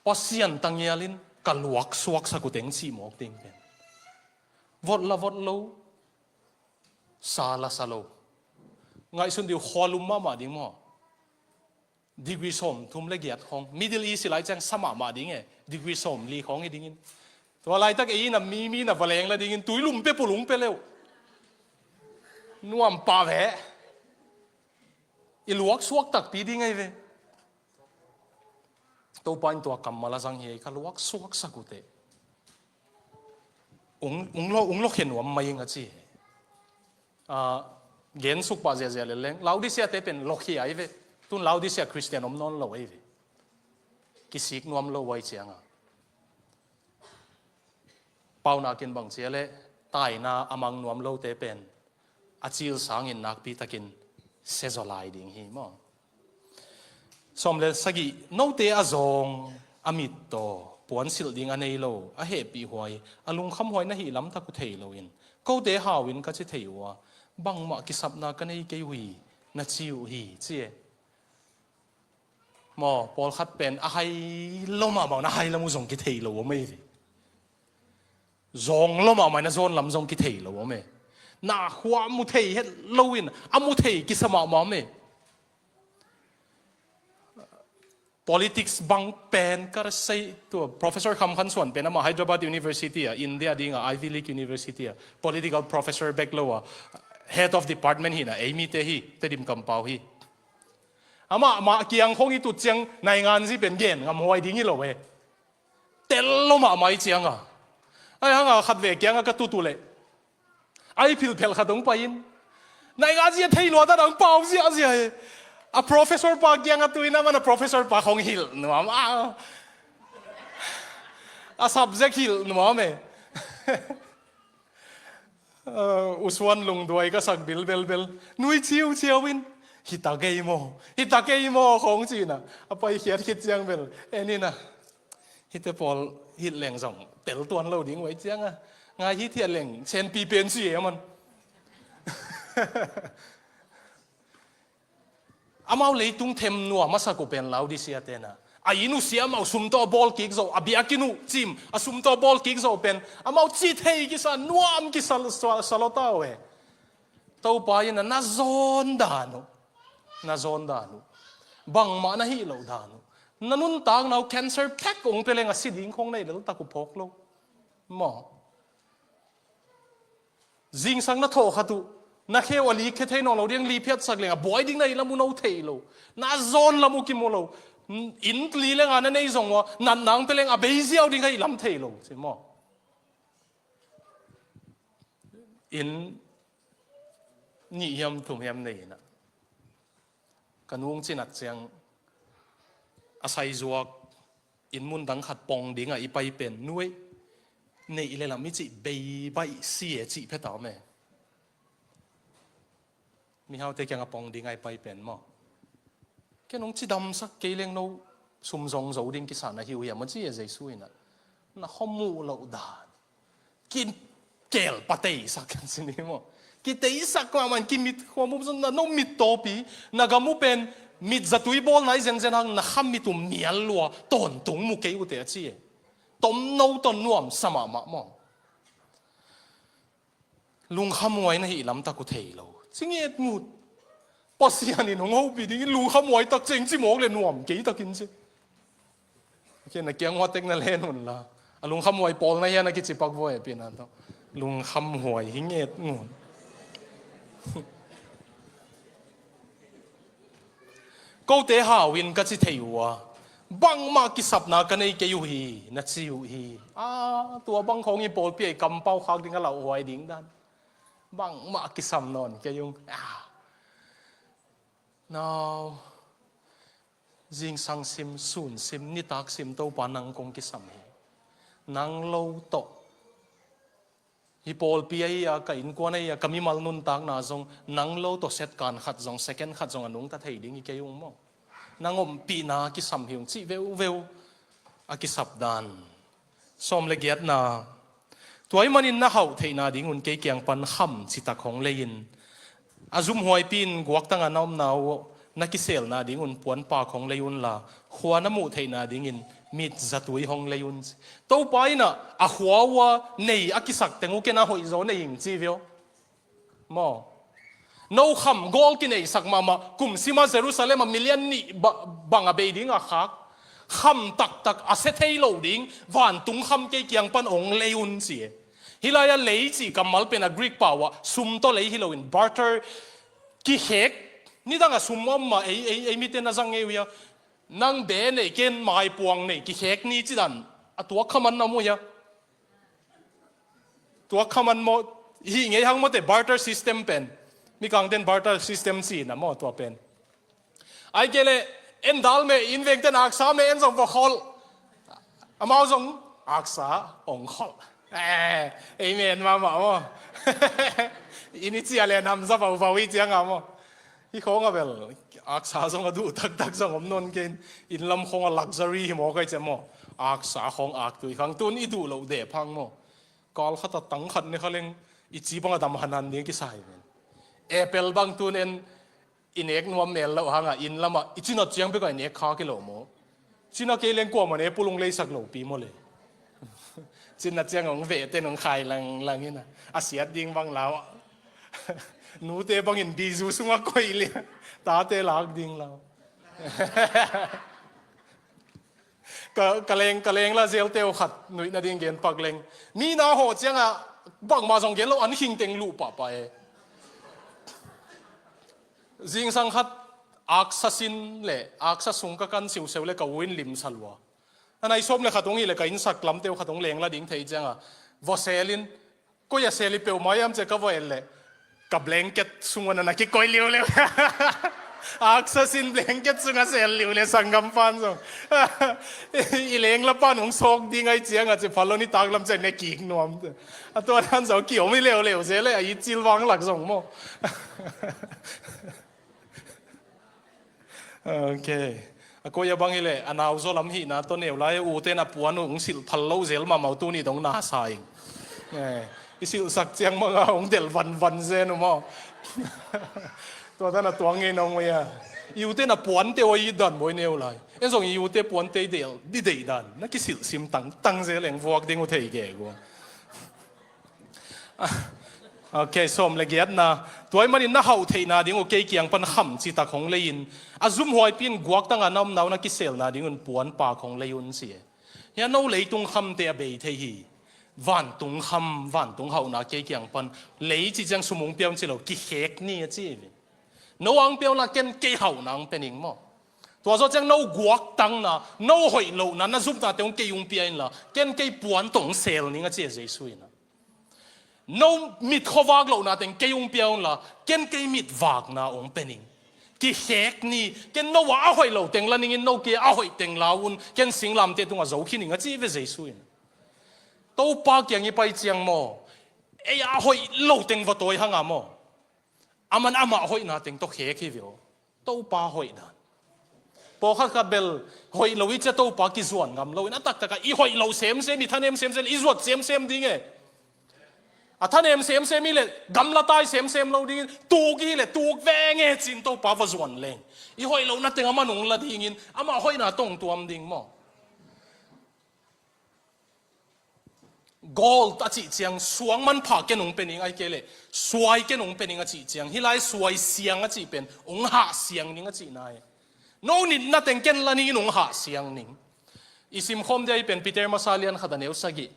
Pasian tangial in ka luak suaksak uh teng cih mawk ding pen. Vot la vot lo, sa la sa lo. Ngaihsun dih uh, khua lum mahmah ding maw? Degree sawm thum le giat khawng. Middle East i lai ciang sa mahmah ding e. Degree sawm li khawng hi dingin. Tua laitak ei in a mi, mi in a va leng la dingin. Tui lum pia pulung pia leuh. Nuam pah ve. I luak suak takpi ding ahi ve. Topa in tua kammal a zang hi, ka luak suaksak uh teh. Ung, ung lo, ung lo khe nuam mai ing a ci hi. Ah, gen suk pah ziahziah lel leng. Laodicea te pen lo khe ahi ve. Tun Laodicea Christian om nawn lo ahi ve. Kisik nuam lo ahi cianga. Paunak in bang cia le, taina a mang nuam lote pen a cil sangin nakpi takin sia zaw lai ding hi maw? Sawm le sagih, note a zawng, a mittaw, puansilh ding a nei lo, a hehpih huai, a lungkham huai na hih lamtak uh thei loin, kote hau in ka ci thei uh a, bangmah kisapna ka nei kei uh hi, na ci uh hi, ci e. Maw, pawlkhat pen a hai lo mahmah un a hai lam uh zong kithei lo om ei ve. Zawng lo mahmah in a zawn lam zong kithei lo om e. Na khua mu thei het lo in a mu thei kisa mahmah om e. Politics bang pen ka sei tua Professor Kham Khan Suan pen amah Hyderabad University a, India dinga Ivy League University a political professor bek lo a, head of department hi na, ei mite hi, Tedim kampau hi. Amah mah kiang khong i tut ciang nainganzi pen gen ngam huai ding hi lo e. Tel lo mahmah i cianga. Ai hanga khat ve kianga ka tut uh leh, ai philphel khat hong pai in, nainganzi a thei lua ta dang pau ziahziah e. A professor pa kianga tu in a man a professor pa khong hilh nuam a, a subject hilh nuam e. Uh, usuan lungduai ka sak bilbelbel. Nui ciuciau in, hita kei maw, hita kei maw khong cina. A paikhiat khit ciang bel en ina. Hite pawl hilh leng zong tel tuan lo ding uai cianga. Ngai hi thiat leng senpi pen ci e a man. Amau leitung them nuam a sak uh pen Laodicea te na. A inn uh siam uh, sum tawh a bawl kik zawh, a biakinn uh cim, a sum tawh a bawl kik zawh pen amau ci thei kisa, nuam kisa, sa, sa lo ta uh e. Topa in a na zawn dan uh, na zawn dan uh, bangmah na hih loh dan uh, na nuntakna uh cancer phek ong pia leng a si ding khong na hih lel tak uh phawk lo. Maw? Zingsang na thawh khat uh, na khe uh a likkhe thei nawn lo ding, li phiatsak leng a buai ding na hih lam uh no thei lo. Na zawn lam uh kimu lo. Inn li leng a na nei zong uh a, natna ong pia leng a bei ziau ding a hih lam thei lo, ci maw? Inn nih hiam thum hiam nei in a, ka nu ong cinat ciang a saizuak inn mun dang khat pong ding a i pai pen, nu ei, neih le lam i cih bei baih si e, cih phet a om e. Mihaute kiang a pong ding a i pai pen maw? Ken ong cidamsak kei leng no sum zong zo ding kisa na hi uh hiam, a ci e Jesu in a. Na khua muh loh dan. Ki, kel pateisak kan si ni maw? Kiteisak mahmah in kimit khua muh zong na, no mit tawpi, na gam uh pen mit zatui bawl nai zenzen hang, na kha mit uh mial lua, tawntung mu kei uh teh, a ci e. Tomno tawh nuamsa mahmah maw? Lungkhamhuai na hih lamtak uh thei lo. Ci ngetngut. Pasian in hong hopih dingin lungkhamhuai tak ciang ci mawk le nuam kei takin ci. Kei na kiang huatek na len un la. A lungkhamhuai pawl na hia na kici pak vua e, pi na tawh. Lungkhamhuai hi ngetngut. Kote hau in ka ci thei uh a, bangmah kisapna ka nei kei uh hi, na ci uh hi. A, tua bang khawng i pawlpi ah i kampau khak ding a lauhuai ding dan. Bangmah kisam nawn kei ung. A. Nau, zingsang sim, sun sim, nitak sim, Topa nang kong kisam hi. Nang lo tawh. Hih pawlpi ahi a, ka innkuan ahi a, ka mimal nuntakna zong nang lo tawh set kan khat zong, second khat zong a nungta thei ding hi kei ung maw? Nang ompihna kisam hi ung cih veuveu a kisap dan. Sawm le giatna. Tua ahih manin na hauh theihna dingun kei kiang pan kham citak hong lei in. A zumhuaipi in guaktanga na omna uh na kiselna dingun puanpak hong lei unla, khua na muh theihna dingin mitzatui hong lei un. Topa in ah a khua uh a nei a kisak teng uh ken a hoihzaw nei ing ci veu. Maw? No kham gawl kineisak mahmah, kum sima Jerusalem a million nih ba-, bang a bei ding a khak. Kham taktak a sia thei lo ding vantung kham kei kiang pan hong lei un ci e. Hih lai-ah lei cih kammal pen a Greek pau ah sum tawh lei hi loin barter, kikhek, nidang a sum om mah ei, ei, ei mite na zang ngei uh hia? Nang be nei ken maipuang nei kikhek ni ci dan a tuak kha man na mu hia? Tuak kha man maw, hih ngei hang mawte barter system pen. Mikangten barter system ci na maw tua pen. Ai kei leh, en dal meh, inn vengten aksa meh, en zong va kholh. Amau zong aksa ong kholh. Eh, amen mahmah maw. Inn i ciah leh nam za vauvau i cianga maw. Hih khawng a bel, aksa zong a duh taktak zong om nawn kei in, inn lam khawng a luxury hi maw kai ciah maw. Aksa khawng aktui khang tun i duh loh deh phang maw. Kal khat a tang khat ne kha leng, i ci bang a dam hanhan ding kisai men. Apple bang tun en, i nek nuam mel loh hanga inn lama i cinat ciang beka i nek kha kei lo maw? Cina kei leng kuamah ne pulung leisak lo pi maw le. Cinat ciang hong vehte nong khai langlang ina a siat ding bang lau. Nute bangin bizu sunga koih lia, tate lak ding lau. Ka, ka leng, ka leng la zelte uh khat nuih nading gen pak leng. Mi na hawh cianga bangmah zong gen lo an khingteng luh pahpah e. Zingsang khat aksa sin le aksa sung ka kan siuseu le ka u in limsa lua. A nai sawm le khat hong hi le ka innsak lamte uh khat hong leng la ding thei cianga vawsel in, koi a sel i peuhmah hiam cia ka va en leh ka blanket sung un a na kikoi liuleu. Aksa sin blanket sung a sel liuleu sanggam pan zong. I leng la pan hong sawk ding ai cianga cia phalon i taklam cia ne kik nuam. A tua dan zong kiom i leuleu zel le a i cil vang lak zong maw. Ok. A koi a bang hi leh a nau zaw lam hihna tawh neu lai ute na puan uh hong silh phal lo zel mahmah uh tuni dong na sa ing. Eh, i silhsak ciang manga hong delh vanvan zen uh maw? Tua dan a tuang ngei nong mei a. I ute na puante ua i dan bawi neu lai. En zong i ute puante i deih, i deih dan na kisilh sim tangtang zel eng vuak ding uh thei gegu. Ok, sawm le giatna. Tua ahih manin na hauh theihna ding uh kei kiang pan kham citak hong lei-in, a zumhuaipi in guaktang a na omna uh na kiselna ding un puanpak hong lei un ci e. Hia no leitung khamte a bei thei hi. Vantung kham, vantung hauhna kei kiang pan lei ci ciang sum hong pia un ci lo, kikhek ni a ci hi ve. No ang pia un la ken kei hauhna ang pe ning maw. Tua zawh ciang no guaktangna, no hoih lohna, na zumnate hong kei hong pia in la ken kei puan tawh hong sel ning a ci a Jesu in a. No mit khuavak lohna teng kei hong pia un la ken kei mit vakna hong pe ning. Kikhek ni, ken no a a hoih lo teng la ningin no kei a hoih teng la un, ken singlamte tungah zo khi ning a ci ve Jesu in. Topa kiang i pai ciang maw, ei a hoih lo teng va tawi hanga maw, aman amah hoihna teng tawh khek hi ve aw. Topa hoih dan. Pawlkhat khat bel hoih lo i cia Topa kizuan ngam lo in a taktakah i hoih lo semsem, i thanem semsem, i zuat semsem ding e. A thanem semsem i le gamla tai semsem lo dingin, tuk i le tuk veng e cin Topa va zuan leng, i hoih lohna teng aman hong la dingin, amah hoihna tawh hong tuam ding maw. Gold a cih ciang suang manpha ken hong pe ning, ahih kei leh suai ken hong pe ning a cih ciang, hih lai suai siang a cih pen hong hah siang ning a cihna hi. No nitna teng ken la ningin hong hah siang ning. I simkhawm dia hih pen Peter masa lian khat a neu sagih.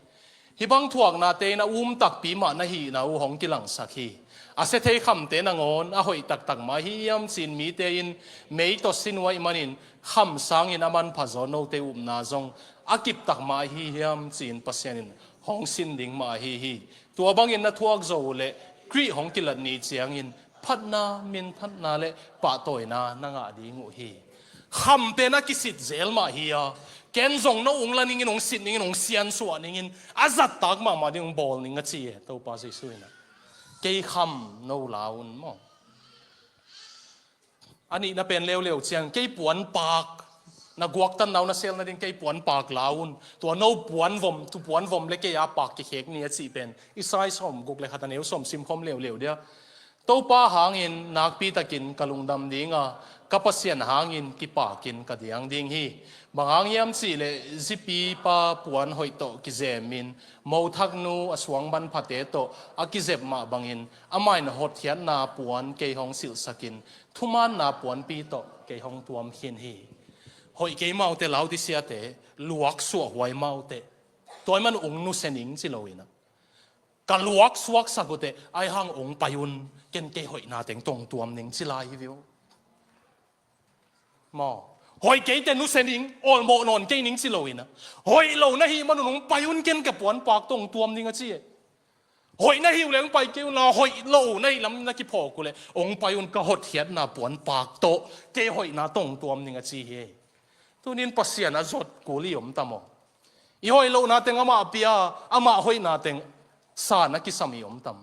Hih bang thuaknate in a um takpi mah na hihna uh hong kilangsak hi. A sia thei khamte nangawn a hoih taktak mah ahi hiam cin mite in mei tawh sin uh ahih manin, kham sangin a manpha zaw note upna zong a kiptak mah ahi hiam cin Pasian in hong sin ding mah ahi hi. Tua bangin na thuak zo uh leh Khrih hong kilat ni ciangin phatna, minphatna le pahtawina na ngah ding uh hi. Kham pen a kisit zel mah hi a, ken zong no hong la ningin, hong sit ningin, hong siansuah ningin, a zattak mahmah ding hong bawl ning a ci e Topa Jesu in a. Kei kham no la un maw. A nihna pen leuleu ciang kei puanpak, na guaktanna uh na sel nading kei puanpak la un. Tua no puanvom, tu puanvom le kei a pak kikhek ni a cih pen Isai sawmguk le khat a neu sawm simkhawm leuleu dia. Topa hangin nakpitakin ka lungdam ding a, ka Pasian hangin kipakin ka diang ding hi. Bang hang hiam cih leh zipipa puan hoih tawh kizemin mothaknu a suang manphate tawh a kizep mah bangin, amah in hotkhiatna puan kei hong silhsakin, thumaanna puanpi tawh kei hong tuam khin hi. Hoih kei maute, Laodicea-te, luaksuah huai maute, tua ahih man hong nusia ning ci lo in a, ka luaksuaksak uh teh, ahih hang hong pai un, ken kei hoihna teng tawh hong tuam ning ci lai hi ve aw. Maw, hoih kei teh nusia ning, awlmawh nawn kei ning ci lo in a, hoih lo na hih man un hong pai un, ken ka puanpak tawh hong tuam ning a ci e. Hoih na hih uh leh hong pai kei un la, hoih lo na hih lam na kiphawk uh leh hong pai un, ka hotkhiatna puanpak tawh kei hoihna tawh hong tuam ning a ci hi. Tunin Pasian a zuat kul i om tam aw. I hoih lohna teng amah pia, amah hoihna teng san a kisam i om tam.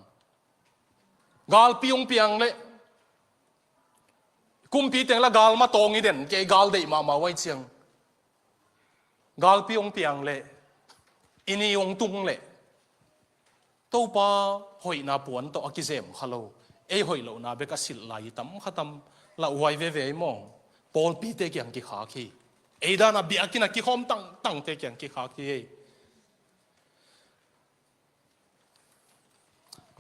Galpi hong piang leh, kumpi teng la gal matawng i den, kei gal deih mahmah uh ahih ciang. Galpi hong piang leh, i ni hong tung leh, Topa hoihna puan tawh a kizem kha lo, ei hoih lohna bek a silh lai i tam kha tam, lauhuai veve i maw. Pawlpite kiang kikhak hi. Ei dan a biakinn a kikhawm tangtangte kiang kikhak hi.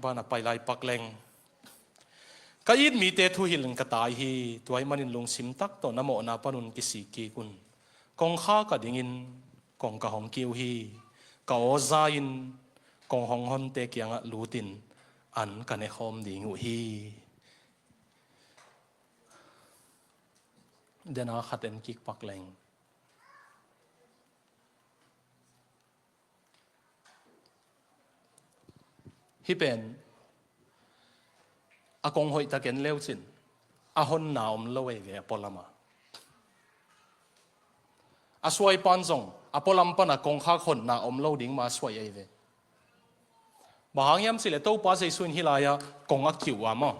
Van a pai lai pak leng, ka it mite thuhilh in ka tai hi. Tua ahih manin lungsim tak tawh na mawhna panun kisik kik un. Kongkhak a dingin kong ka hong kiu hi. Ka aw za in kong hong honte kiangah lutin an ka nekhawm ding uh hi. Dena khat en kik pak leng. Hih pen a kong hoihtak en leucin, a honna om lo ei ve a pualam a. A suai pan zong a pualam pan a kongkhak honna om lo ding ma a suai ei ve. Bang hang hiam cih leh Topa Jesu in hih lai-ah kong a kiuh a maw,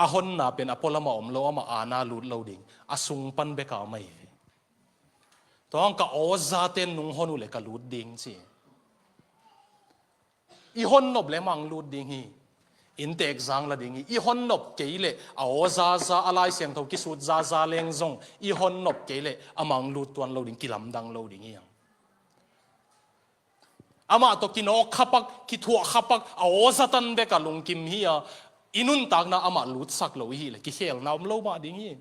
a honna pen a pualam a om lo, amah aana lut lo ding, a sung pan bek a om ei ve. Tua hang ka aw zate in nung hon uh leh ka lut ding ci. I hon nop leh amah hong lut ding hi. In teek zang la ding hi. I hon nop kei leh a aw zaza, a Lai Siangtho kisut zaza leng zong i hon nop kei leh amah hong lut tuan lo ding, kilamdang lo ding hi hang. Amah tawh kinawk khapak, kithuah khapak, a aw zatan bek a lungkim hi a, i nuntakna amah lutsak lo i hih leh kikhelna om lo mah ding hi.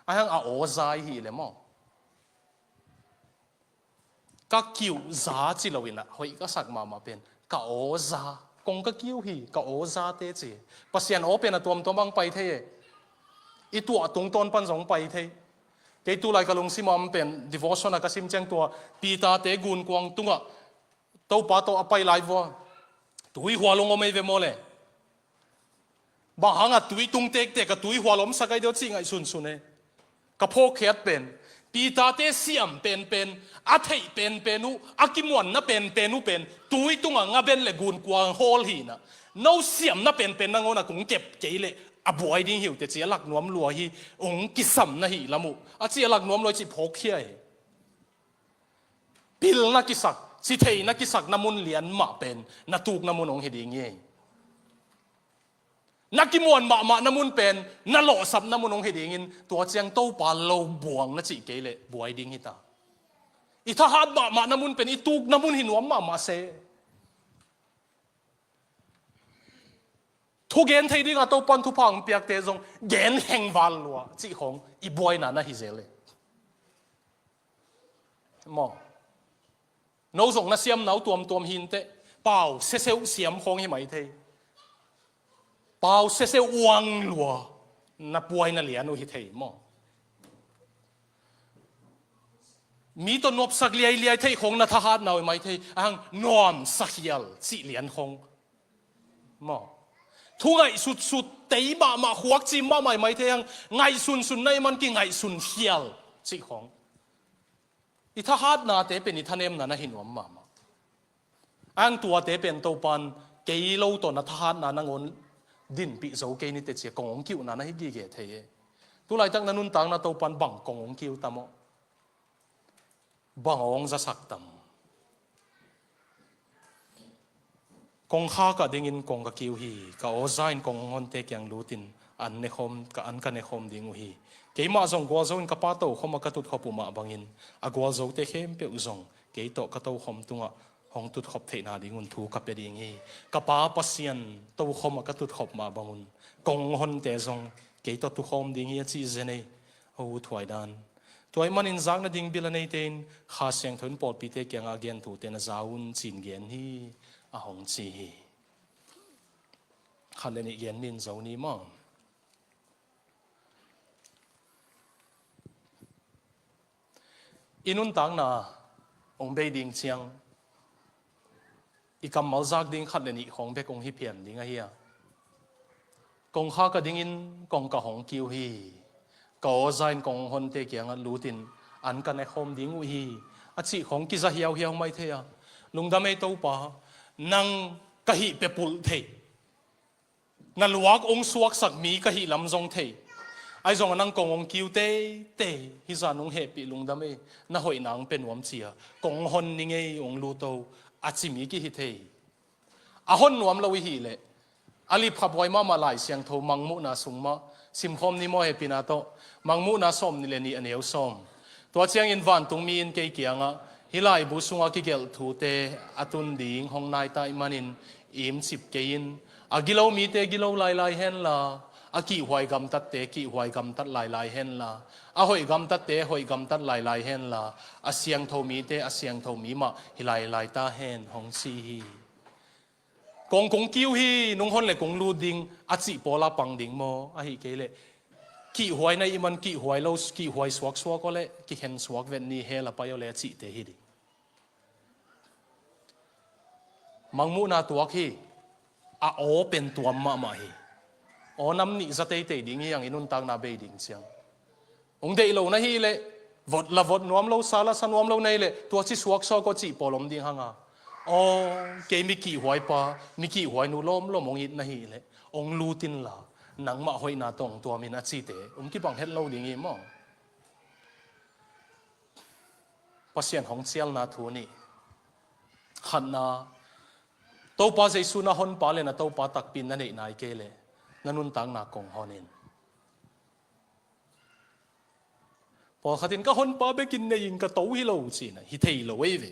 Ahi hang a aw za i hih leh maw, ka kiuh za ci lo in ah hoih ka sak mahmah pen ka aw za. Kong ka kiu hi, ka aw zate ci. Pasian aw pen a tuamtuam ah hong pai thei e. I tuah tungtawn pan zong hong pai thei. Kei tulai ka lungsim a om pen devotion a ka sim ciang tua Peter-te gunkuang tungah Topa tawh a pai lai vua, tui hual hong om ei ve maw le. Bang hangah tui tung tektek a tui hual omsak ai deuh cih ngaihsunsun e. Ka phawkkhiat pen, Peter-te siam penpen, a theih penpen uh, a kimuanna penpen uh pen tui tungah ngaben le gunkuang hawl hi in ah, no siamna penpen nangawn ah kong kep kei leh a buai ding hi uh teh ci a lak nuam lua hi. Hong kisam na hih lam uh a ci a lak nuam lua hi cih phawkkhia hi. Pilna kisak, citheihna kisakna mun lian mah pen na tukna mun hong hi ding hi. Na kimuan mahmahna mun pen na lawhsapna mun hong hi dingin, tua ciang Topa lo buang na cih kei leh buai ding hi ta. I thahat mahmahna mun pen i tukna mun hi nuam mahmah se. Thugen thei dingah Topan thupha hong piakte zong gen hengval lua cih khawng i buaina na hi zel e. Maw? No zong na siamna uh tuamtuam hi inteh. Pau seseuh siam khawng hi mai thei. Pau seseuh uang lua na buaina lian uh hi thei maw? Mi tawh nuamsak liailiai theih khawng na thahatna uh hi mai thei. Ahang nuamsa khial cih lian khawng maw? Thu ngaihsutsut tei mahmah, khuak cim mahmah hi mai thei. Ahang ngaihsunsun na i man kingaihsun khial cih khawng. I thahatnate pen i thanemna na hi nuam mahmah. Ahang tuate pen Topan kei lo tawh na thahatna nangawn dinpih zo kei ni teh ci a kong hong kiuhna na hi gige thei e. Tulaitak na nuntakna Topan bang kong hong kiu ta maw? Bang hong zasak ta maw? Kongkhak ah dingin kong ka kiu hi. Ka aw za in kong hong honte kiang lutin an nekhawm, ka an ka nekhawm ding uh hi. Keimah zong gualzo in ka Pa tokhom ah ka tutkhop uh mah bangin a gualzote khempeuh zong kei tawh ka tokhom tungah hong tutkhop theihna dingun thu ka pia ding hi. Ka Pa Pasian tokhom ah ka tutkhop mah bangun kong hong honte zong kei tawh tukhawm ding hi a cih zen ei. Aw thuai dan. Tua ahih manin zak nading bil a neite in Kha Siangtho in pawlpite kiangah a gen thute na za un ci-in gen hi a hong ci hi. Khat le nih gen min zo ni maw? I nuntakna hong bei ding ciang i kammal zak ding khat le nih khawng bek hong hi phian ding ahi a. Kongkhak ah dingin kong ka hong kiu hi. Ka aw za in kong hong honte kiangah lutin an ka nekhawm ding uh hi a cih khawng kiza hiauhiau mai thei a. Lungdam ei Topa, nang ka hih pepulh thei. Na luak hong suaksak mi ka hih lam zong thei. Ahi zongah nang kong hong kiu teitei hi zah nong hehpih lungdam ei. Na hoihna hong pia nuam ci a kong hong hon ning ei, hong lut o a ci mi kihi thei. A hon nuam lo i hih leh a lipkhaphuai mahmah Lai Siangtho Mangmuhna sung mah simkhawm ni maw, hehpihna tawh. Mangmuhna sawm nih le nih a neu sawm. Tua ciangin vantungmi in kei kiangah, hih laibu sungah kigelh thute a tun ding hong nai ta ahih manin imcip kei in. A gilo mite gilo lailai henla, a kihhuai gamtatte kihhuai gamtat lailai henla, a hoih gamtatte hoih gamtat lailai henla, a siangtho mite a siangtho mi mah hi lailai ta hen, hong ci hi. Kong kong kiu hi, nong hon le kong lut ding a cih pawl a pang ding maw? Ahih kei leh kihhuai na hih man kihhuai lo, kihhuai suaksuak aw leh kikhen suak vet ni, hell a pai aw leh a cihte hi ding. Mangmuhna tuak hi. A aw pen tuam mahmah hi. Aw nam nih za teitei ding hi hang, i nuntakna bei ding ciang. Hong deih lo na hih leh, vot la vot nuam lo, sa la sa nuam lo na hih leh, tua ci suaksuak aw cih pawl om ding hang a. Aw, kei mi kihhuai pa, mi kihhuai nu lawmlawm hong it na hih leh, hong lut inla, nangmah hoihna tawh hong tuam in a cihte hong kibang het lo ding hi maw? Pasian hong cialna thu nih. Khatna, Topa Jesu na honpa le na Topa takpi na neih nai kei leh na nuntakna kong hon in. Pawlkhat in ka honpa bekin nei in ka to hi lo ci-in ah hi thei lo ei ve.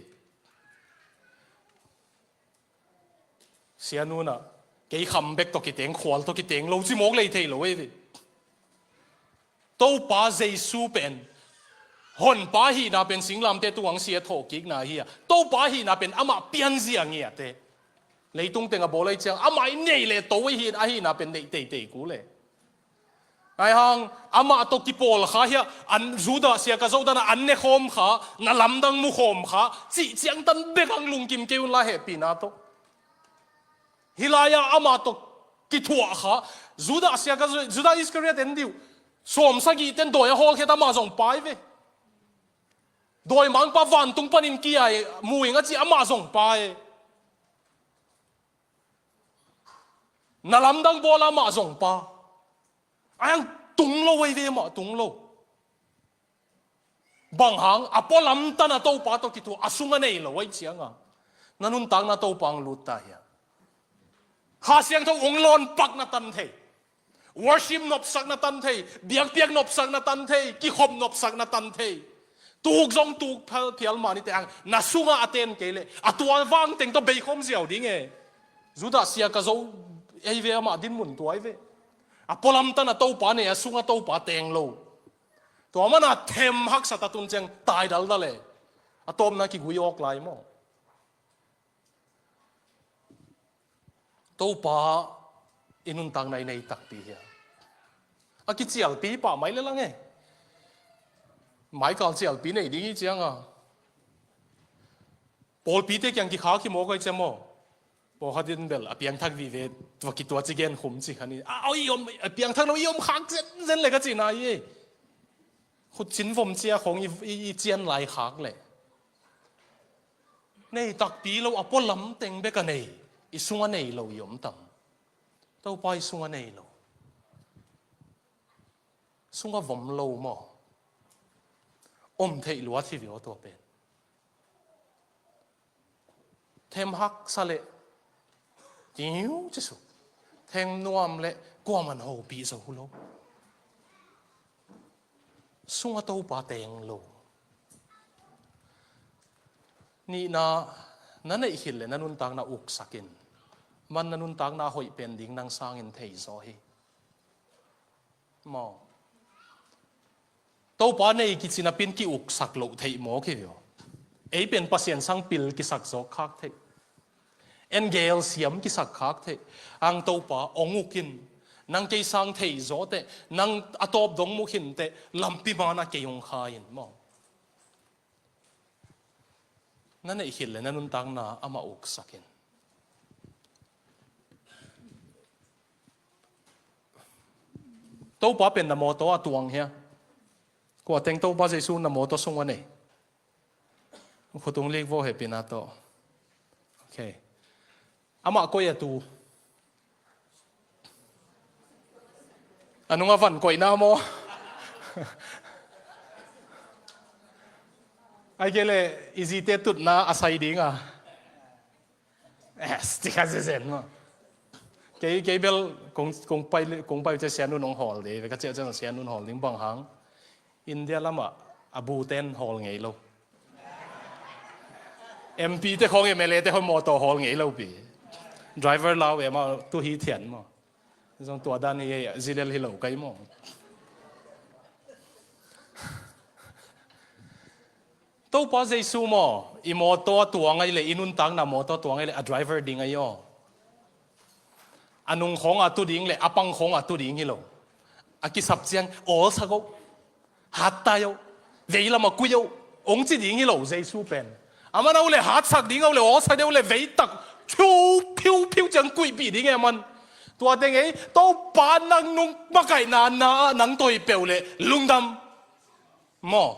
Sianu in ah kei kham bek tawh kiteng, khual tawh kiteng lo ci mawk lei thei lo ei ve. Topa Jesu pen honpa hihna pen singlamteh tungah sia thawhkikna hi a, Topa hihna pen amah pianzia ngiate. Leitung teng a bawl ahih ciang amah i neih leh to ahih, ahihna pen neih teitei kul e. Ahi hang amah tawh kipawl kha hi a, an Judah sia ka zoh dan a an ne khawm kha, na lamdang mu khawm kha cih ciangtan bek hang lungkim kei un la, hehpihna tawh. Hih lai-ah amah tawh kithuah kha, Judah sia ka, Judah Iskariot en dih uh. Sawmsagih ten dawi a hawlkhiat amah zong pa hi ve. Dawimangpa vantung panin kia-in mu ing a ci amah zong pa hi. Na lamdang bawl amah zong pa. Ahi hang tung lo ei ve, amah tung lo. Bang hang, a pualam tan a Topa tawh kithuah, a sung a nei lo ahih ciangin na nuntakna Topa hong lut ta hiam? Kha Siangtho hong lawnpakna tan thei, worship nopsakna tan thei, biakpiak nopsakna tan thei, kikhop nopsakna tan thei. Tuk zong tuk phial, phial mah ni teh hang, na sungah a ten kei leh a tua vang teng tawh bei khawm ziau ding e. Judah sia ka zoh ei ve, amah dinmun tua hi ve. A pualam tan a Topa nei, a sungah Topa teng lo. Tua manin a them haksa ta, tun ciang tai daldal e. A tawpna kigui awk lai maw? Topa i nuntakna i nei takpi hiam? A kicialpi pah mai le lang e. Maikal cialpi nei ding hi ciangin pawlpite kiang kikhak hi mawk ei ciang maw? Pawlkhat in bel a piangthak vive, tua kitua ci gen khum ci kha ni. A, a, i om, a piangthak lo i om khak zenzen le ka cihna hi e. Khutcin vom cia khawng i, i, i cian lai khak leh. Nei takpi lo, a pualam teng bek a nei, i sungah nei lo i om tam? Topa i sungah nei lo. Sungah vom lo maw? Om theih luat hi ve aw tua pen. Them haksa leh tiu ci suk. Them nuam leh kuaman hopih zo lo. Sungah Topa teng lo. Nihna, na neih khit leh na nuntakna uksak in. Man na nuntakna hoih pen ding nang sangin thei zaw hi. Maw? Topa nei kici napi-in ki-uksak loh theih mawk hi ve aw. Ei pen Pasian sang pil kisak zawk khak theih. Engel siam kisak khak theih. Ang Topa hong uk in, nang kei sang thei zaw teh, nang a tawp dong mu khin teh, lampi man ah kei hong kha in maw? Na neih khit leh na nuntakna amah uksak in. Topa pen na mawtaw a tuang hiam? Kua teng Topa Jesu na mawtaw sungah nei? Khut hong lik vo, hehpihna tawh. Okay. Amah koi a tu? A nungah van koihna maw? Ahih kei leh i zite tutna a sai ding a. Yes, ci kha zenzen maw? Kei, kei bel kong, kong pai, kong pai uh ciang Sianun hong hawl ding, ka ciah ciang Sianun hawl ding, bang hang India lamah a bu ten hawl ngei lo. M P te khawng, M L A te khawng mawtaw hawl ngei lo pi. Driver lau e maw, tu hi thian maw. Zong tua dan hi, zilel hi lo kai maw. Topa Jesu maw, i mawtaw a tuang ahih leh, i nuntakna mawtaw a tuang ahih leh, a driver ding ahi aw. A nung khawng a tu ding leh a pang khawng a tu ding hi lo. A kisap ciang awlsak o, hat tai o, veilam a kui o, hong ci ding hi lo Jesu pen. Aman a uh leh hatsak ding a uh leh awlsak ding a uh leh veitak phiu, phiu, phiu ciang kuihpih ding e aman. Tua teng ei, Topa nang nung makaihna na ah nang tawh hi peuh leh lungdam. Maw?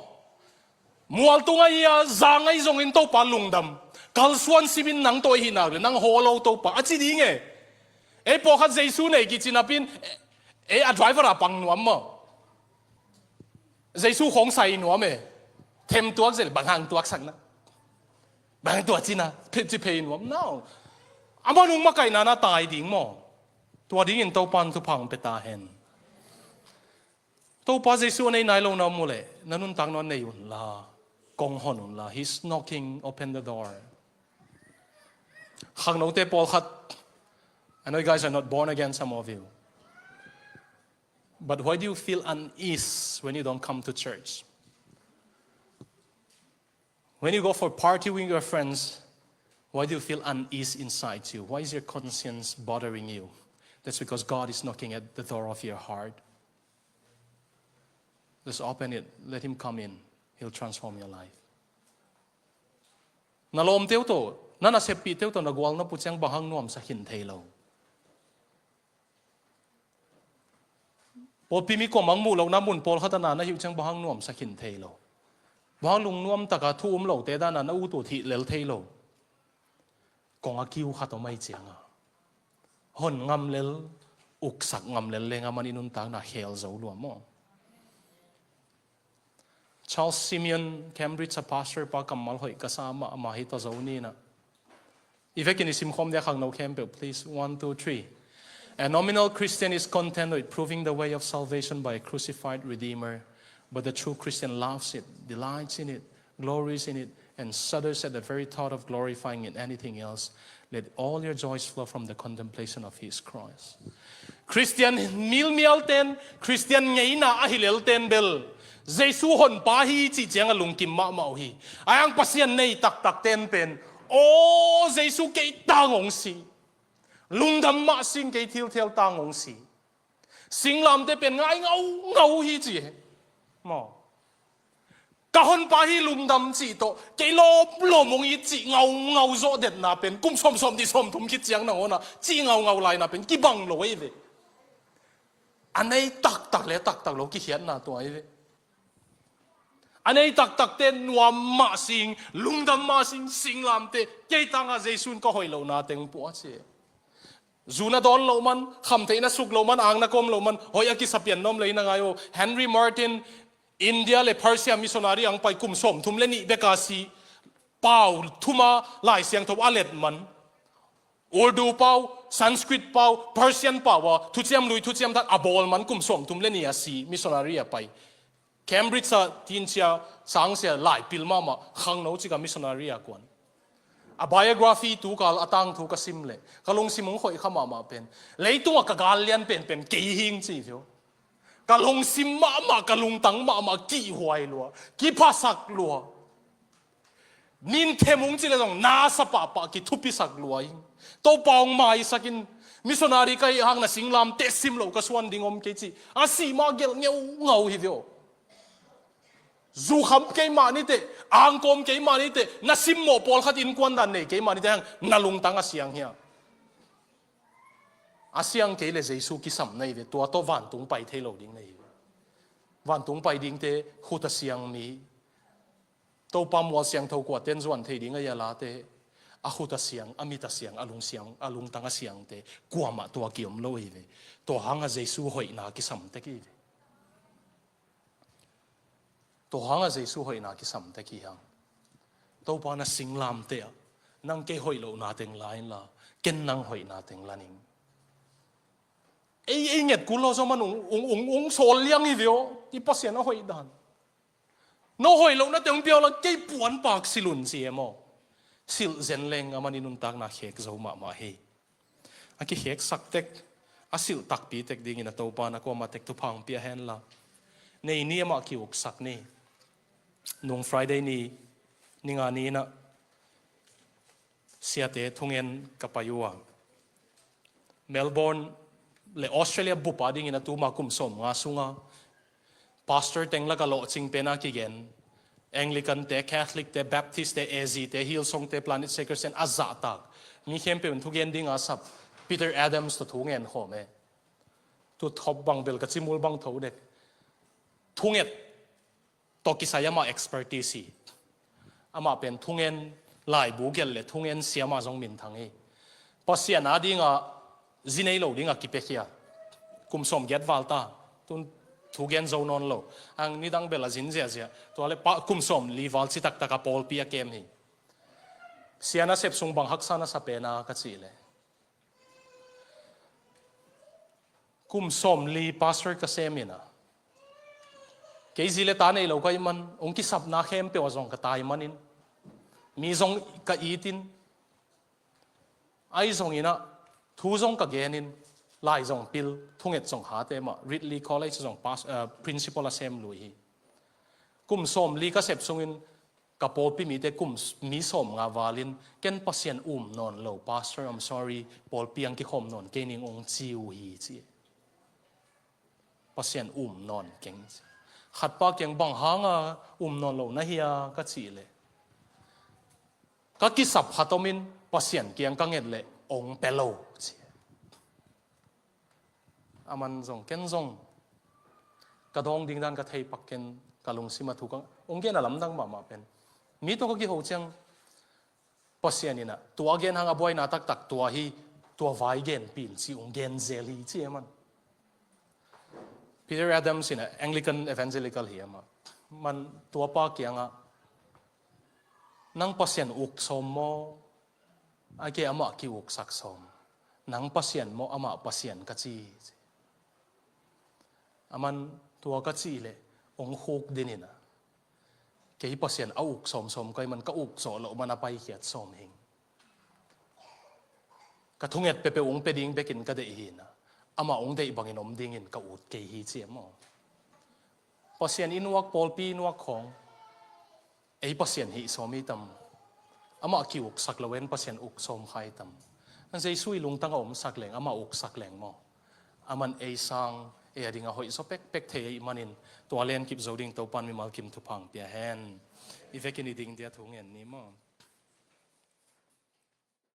Mual tung ahi a, zang ahi zongin Topa lungdam. Kalsuan simin nang tawh ahi nak leh nang hawl o Topa a ci ding e. Ei pawlkhat Jesu nei kici napi-in, ei a driver a pang nuam maw? Jesu khawng sai nuam e. Them tuak zel, bang hang tuaksakna, bang hang tua cina, phe-, ci phei nuam nau. Aman hong makaihna na tai ding maw? Tua dingin Topan thupha hong pia ta hen. Topa Jesu a nei nai lo na om uh leh, na nuntakna nei un la, kong hon un la. He's knocking, open the door. Khangnote pawlkhat, I know you guys are not born again, some of you. But why do you feel unease when you don't come to church? When you go for party with your friends, why do you feel unease inside you? Why is your conscience bothering you? That's because God is knocking at the door of your heart. Just open it. Let him come in. He'll transform your life. Na lawmte uh tawh, na naseppihte uh tawh na gualnop uh ciang bang hang nuamsa khin thei lo? Pawlpi mi kuamah hong muh lohna mun pawlkhat ah na na hih uh ciang bang hang nuamsa khin thei lo? Bang hang lungnuam taka thu um lote dan a na ut uh hih lel thei lo? Kong a kiu khat om ahih ciangin, hon ngam lel, uksak ngam lel leng aman i nuntakna khel zo lua maw? Charles Simeon, Cambridge a pastor pa kammal hoih ka sa mahmah hi, tua zo ni in ah. I vekin i simkhawm dia khangno khempeuh, please. One, two, three. A nominal Christian is content with proving the way of salvation by a crucified Redeemer, but the true Christian loves it, delights in it, glories in it, and shudders at the very thought of glorifying it anything else. Let all your joys flow from the contemplation of his cross. Khristian milmialten, Khristian ngeina ahi lelten bel Jesu honpa hi cih ciang a lungkim mahmah uh hi. Ahi hang Pasian nei taktakten pen, aw, Jesu kei tang hong si, lungdam mah sing, kei thilthial tang hong si, singlamte pen ngai ngaungau hi ci hi maw? Ka honpa hi, lungdam cih tawh kei lawmlawm hong it cih ngaungau zawh detna pen kum sawmsawm nih sawmthum khit ciang nangawn ah cih ngaungau laina pen kibang lo ahi ve. A nei taktak le taktak lo kikhiatna tua ahi ve. A nei taktakte nuam mah sing, lungdam mah sing, singlamte kei tangah Jesu in ka hoih lohna teng pua ci. Zu na dawn loh man, khamtheih na suk loh man, ang na kawm loh man, hoih a kisa pian nuam lei na ngai uh. Henry Martyn, India le Persia missionary ang pai, kum sawmthum le nih bek a si, pau thum a Lai Siangtho a let man. Urdu pau, Sanskrit pau, Persian pau a thuciam lui thuciam thak a bawl man, kum sawmthum le nih a si, missionary a pai. Cambridge ah tin sia, sang sia, laipil mahmah, khangno cik a missionary a kuan. A biography tukal a tangthu ka sim leh ka lungsim hong khoih kha mahmah pen, leitungah ka gal lian penpen kei hi ing ci hi uh. Ka lungsim mahmah, ka lungtang mahmah kihhuai lua, kiphasak lua. Nin them ung ci leh zong nasa pahpah kithupisak lua ing. Topa hong maisak in, missionary ka hih hang na singlamteh sim loh ka suan ding om kei ci. A sih mah gelh ngeungau hi ve aw. Zu kham keimah ni teh, ang kawm keimah ni teh, na simmawh pawlkhat innkuan dan nei keimah ni teh hang, na lungtang a siang hiam? A siang kei leh Jesu kisam na hi ve, tua tawh vantung pai thei lo ding na hi ve. Vantung pai dingte khut a siang mi, Topa mual siangtho kuaten zuan thei ding a hi a late, a khut a siang, a mit a siang, a lung siang, a lungtang a siangte kuamah tua kiom lo hi ve. Tua hangah Jesu hoihna kisam tek hi ve. Tua hangah Jesu hoihna kisam tek hi hang. Topa na singlamteh ah, nang kei hoih lohna teng la inla, ken nang hoihna teng la ning. Ei, ei nget kul lo zong man ung, ung, ung, ung sawl liang hi ve aw, i Pasian a hoih dan. No hoih lohna teng hong pia un la, kei puanpak silh un ci e maw? Silh zen leng aman i nuntakna khek zo mahmah hi. A kikheksak tek, a silh takpi tek dingin a Topa na kuamah tek thupha hong pia hen la. Nei ni amah ki-uksak ni. Nung Friday ni, ni nga ni in ah siate thungen ka pai uh a, Melbourne le Australia bup a dingin a tuma kum sawmnga sunga pastor teng laka lawhcing pen a kigen, Anglican te, Catholic te, Baptist te, A Z te, Hillsong te, Planet Shakers te in a zahtak mi khempeuh in thugen dinga sap Peter Adams tawh thungen khawm e. Tu thop bang bel ka cimul bang tho dek. Thunget tawh kisai amah expertise hi. Amah pen thungen laibu gelh le thungen siamah zong minthang hi. Pasian a dinga zi nei lo dinga kipiakhia. Kum sawmgiat val ta, tun thugen zo nawn lo. Ang nidang bel a zin ziahziah. Tua le pa kum sawmli val citaktak a pawlpi a kem hi. Sia nasep sung bang haksa na sa pen a ka cih leh, Kum sawmli pastor ka sem in ah, kei zi le ta nei lo ka hih man, hong kisapna khempeuh ah zong ka tai manin, mi zong ka itin, ahi zongin ah thu zong ka genin, lai zong pil, thunget zong hate mah, Ridley College zong pas-, eh, principal a sem lui hi. Kum sawmli ka sep sungin ka pawlpi mite kum s-, mi sawmnga valin, "Ken Pasian um nawn lo, Pastor, I'm sorry, pawlpi ang kikhawm nawn kei ning," hong ci uh hi, ci. "Pasian um nawn keng," ci. Khatpa kiang, "Bang hanga um nawn lo na hi a?" ka cih leh, "Ka kisap khat omin Pasian kiang ka nget leh hong pia lo," ci. Aman zong, ken zong ka dawng ding dan ka thei pak, ken ka lungsim a thu ka hong gen a lamdang mahmah pen, mi tawh ka kiho ciang, Pasian in ah tua gen hang a buaina taktak tua hi, tua vai genpih in ci, hong gen zel hi, ci aman. Peter Adams in ah Anglican Evangelical hi amah. Man, tuapa kiangah, "Nang Pasian uk sawm maw? Ahih kei leh amah ki-uksak sawm. Nang Pasian maw, amah Pasian ka ci," ci. Aman, "Tua ka cih leh hong khuk dinin ah, kei Pasian a uk sawmsawm ka hih man, ka uk zawh loh man a paikhiat sawm hing. Ka thunget peuhpeuh hong pia ding bekin ka deih hi in ah, amah hong deih bangin om dingin ka ut kei hi," ci a maw. Pasian i nuak, pawlpi i nuak khawng, ei Pasian hih sawm hi tam? Amah ki-uksak lo in Pasian uk sawm kha hi tam? An Jesu i lungtang a omsak leng, amah uksak leng maw, aman ei sang, ei a ding a hoih zaw pekpek thei ahih manin, tua lenkip zo ding Topa'n mimal kim thupha hong pia hen. I vekin i ding dia thu ngen ni maw.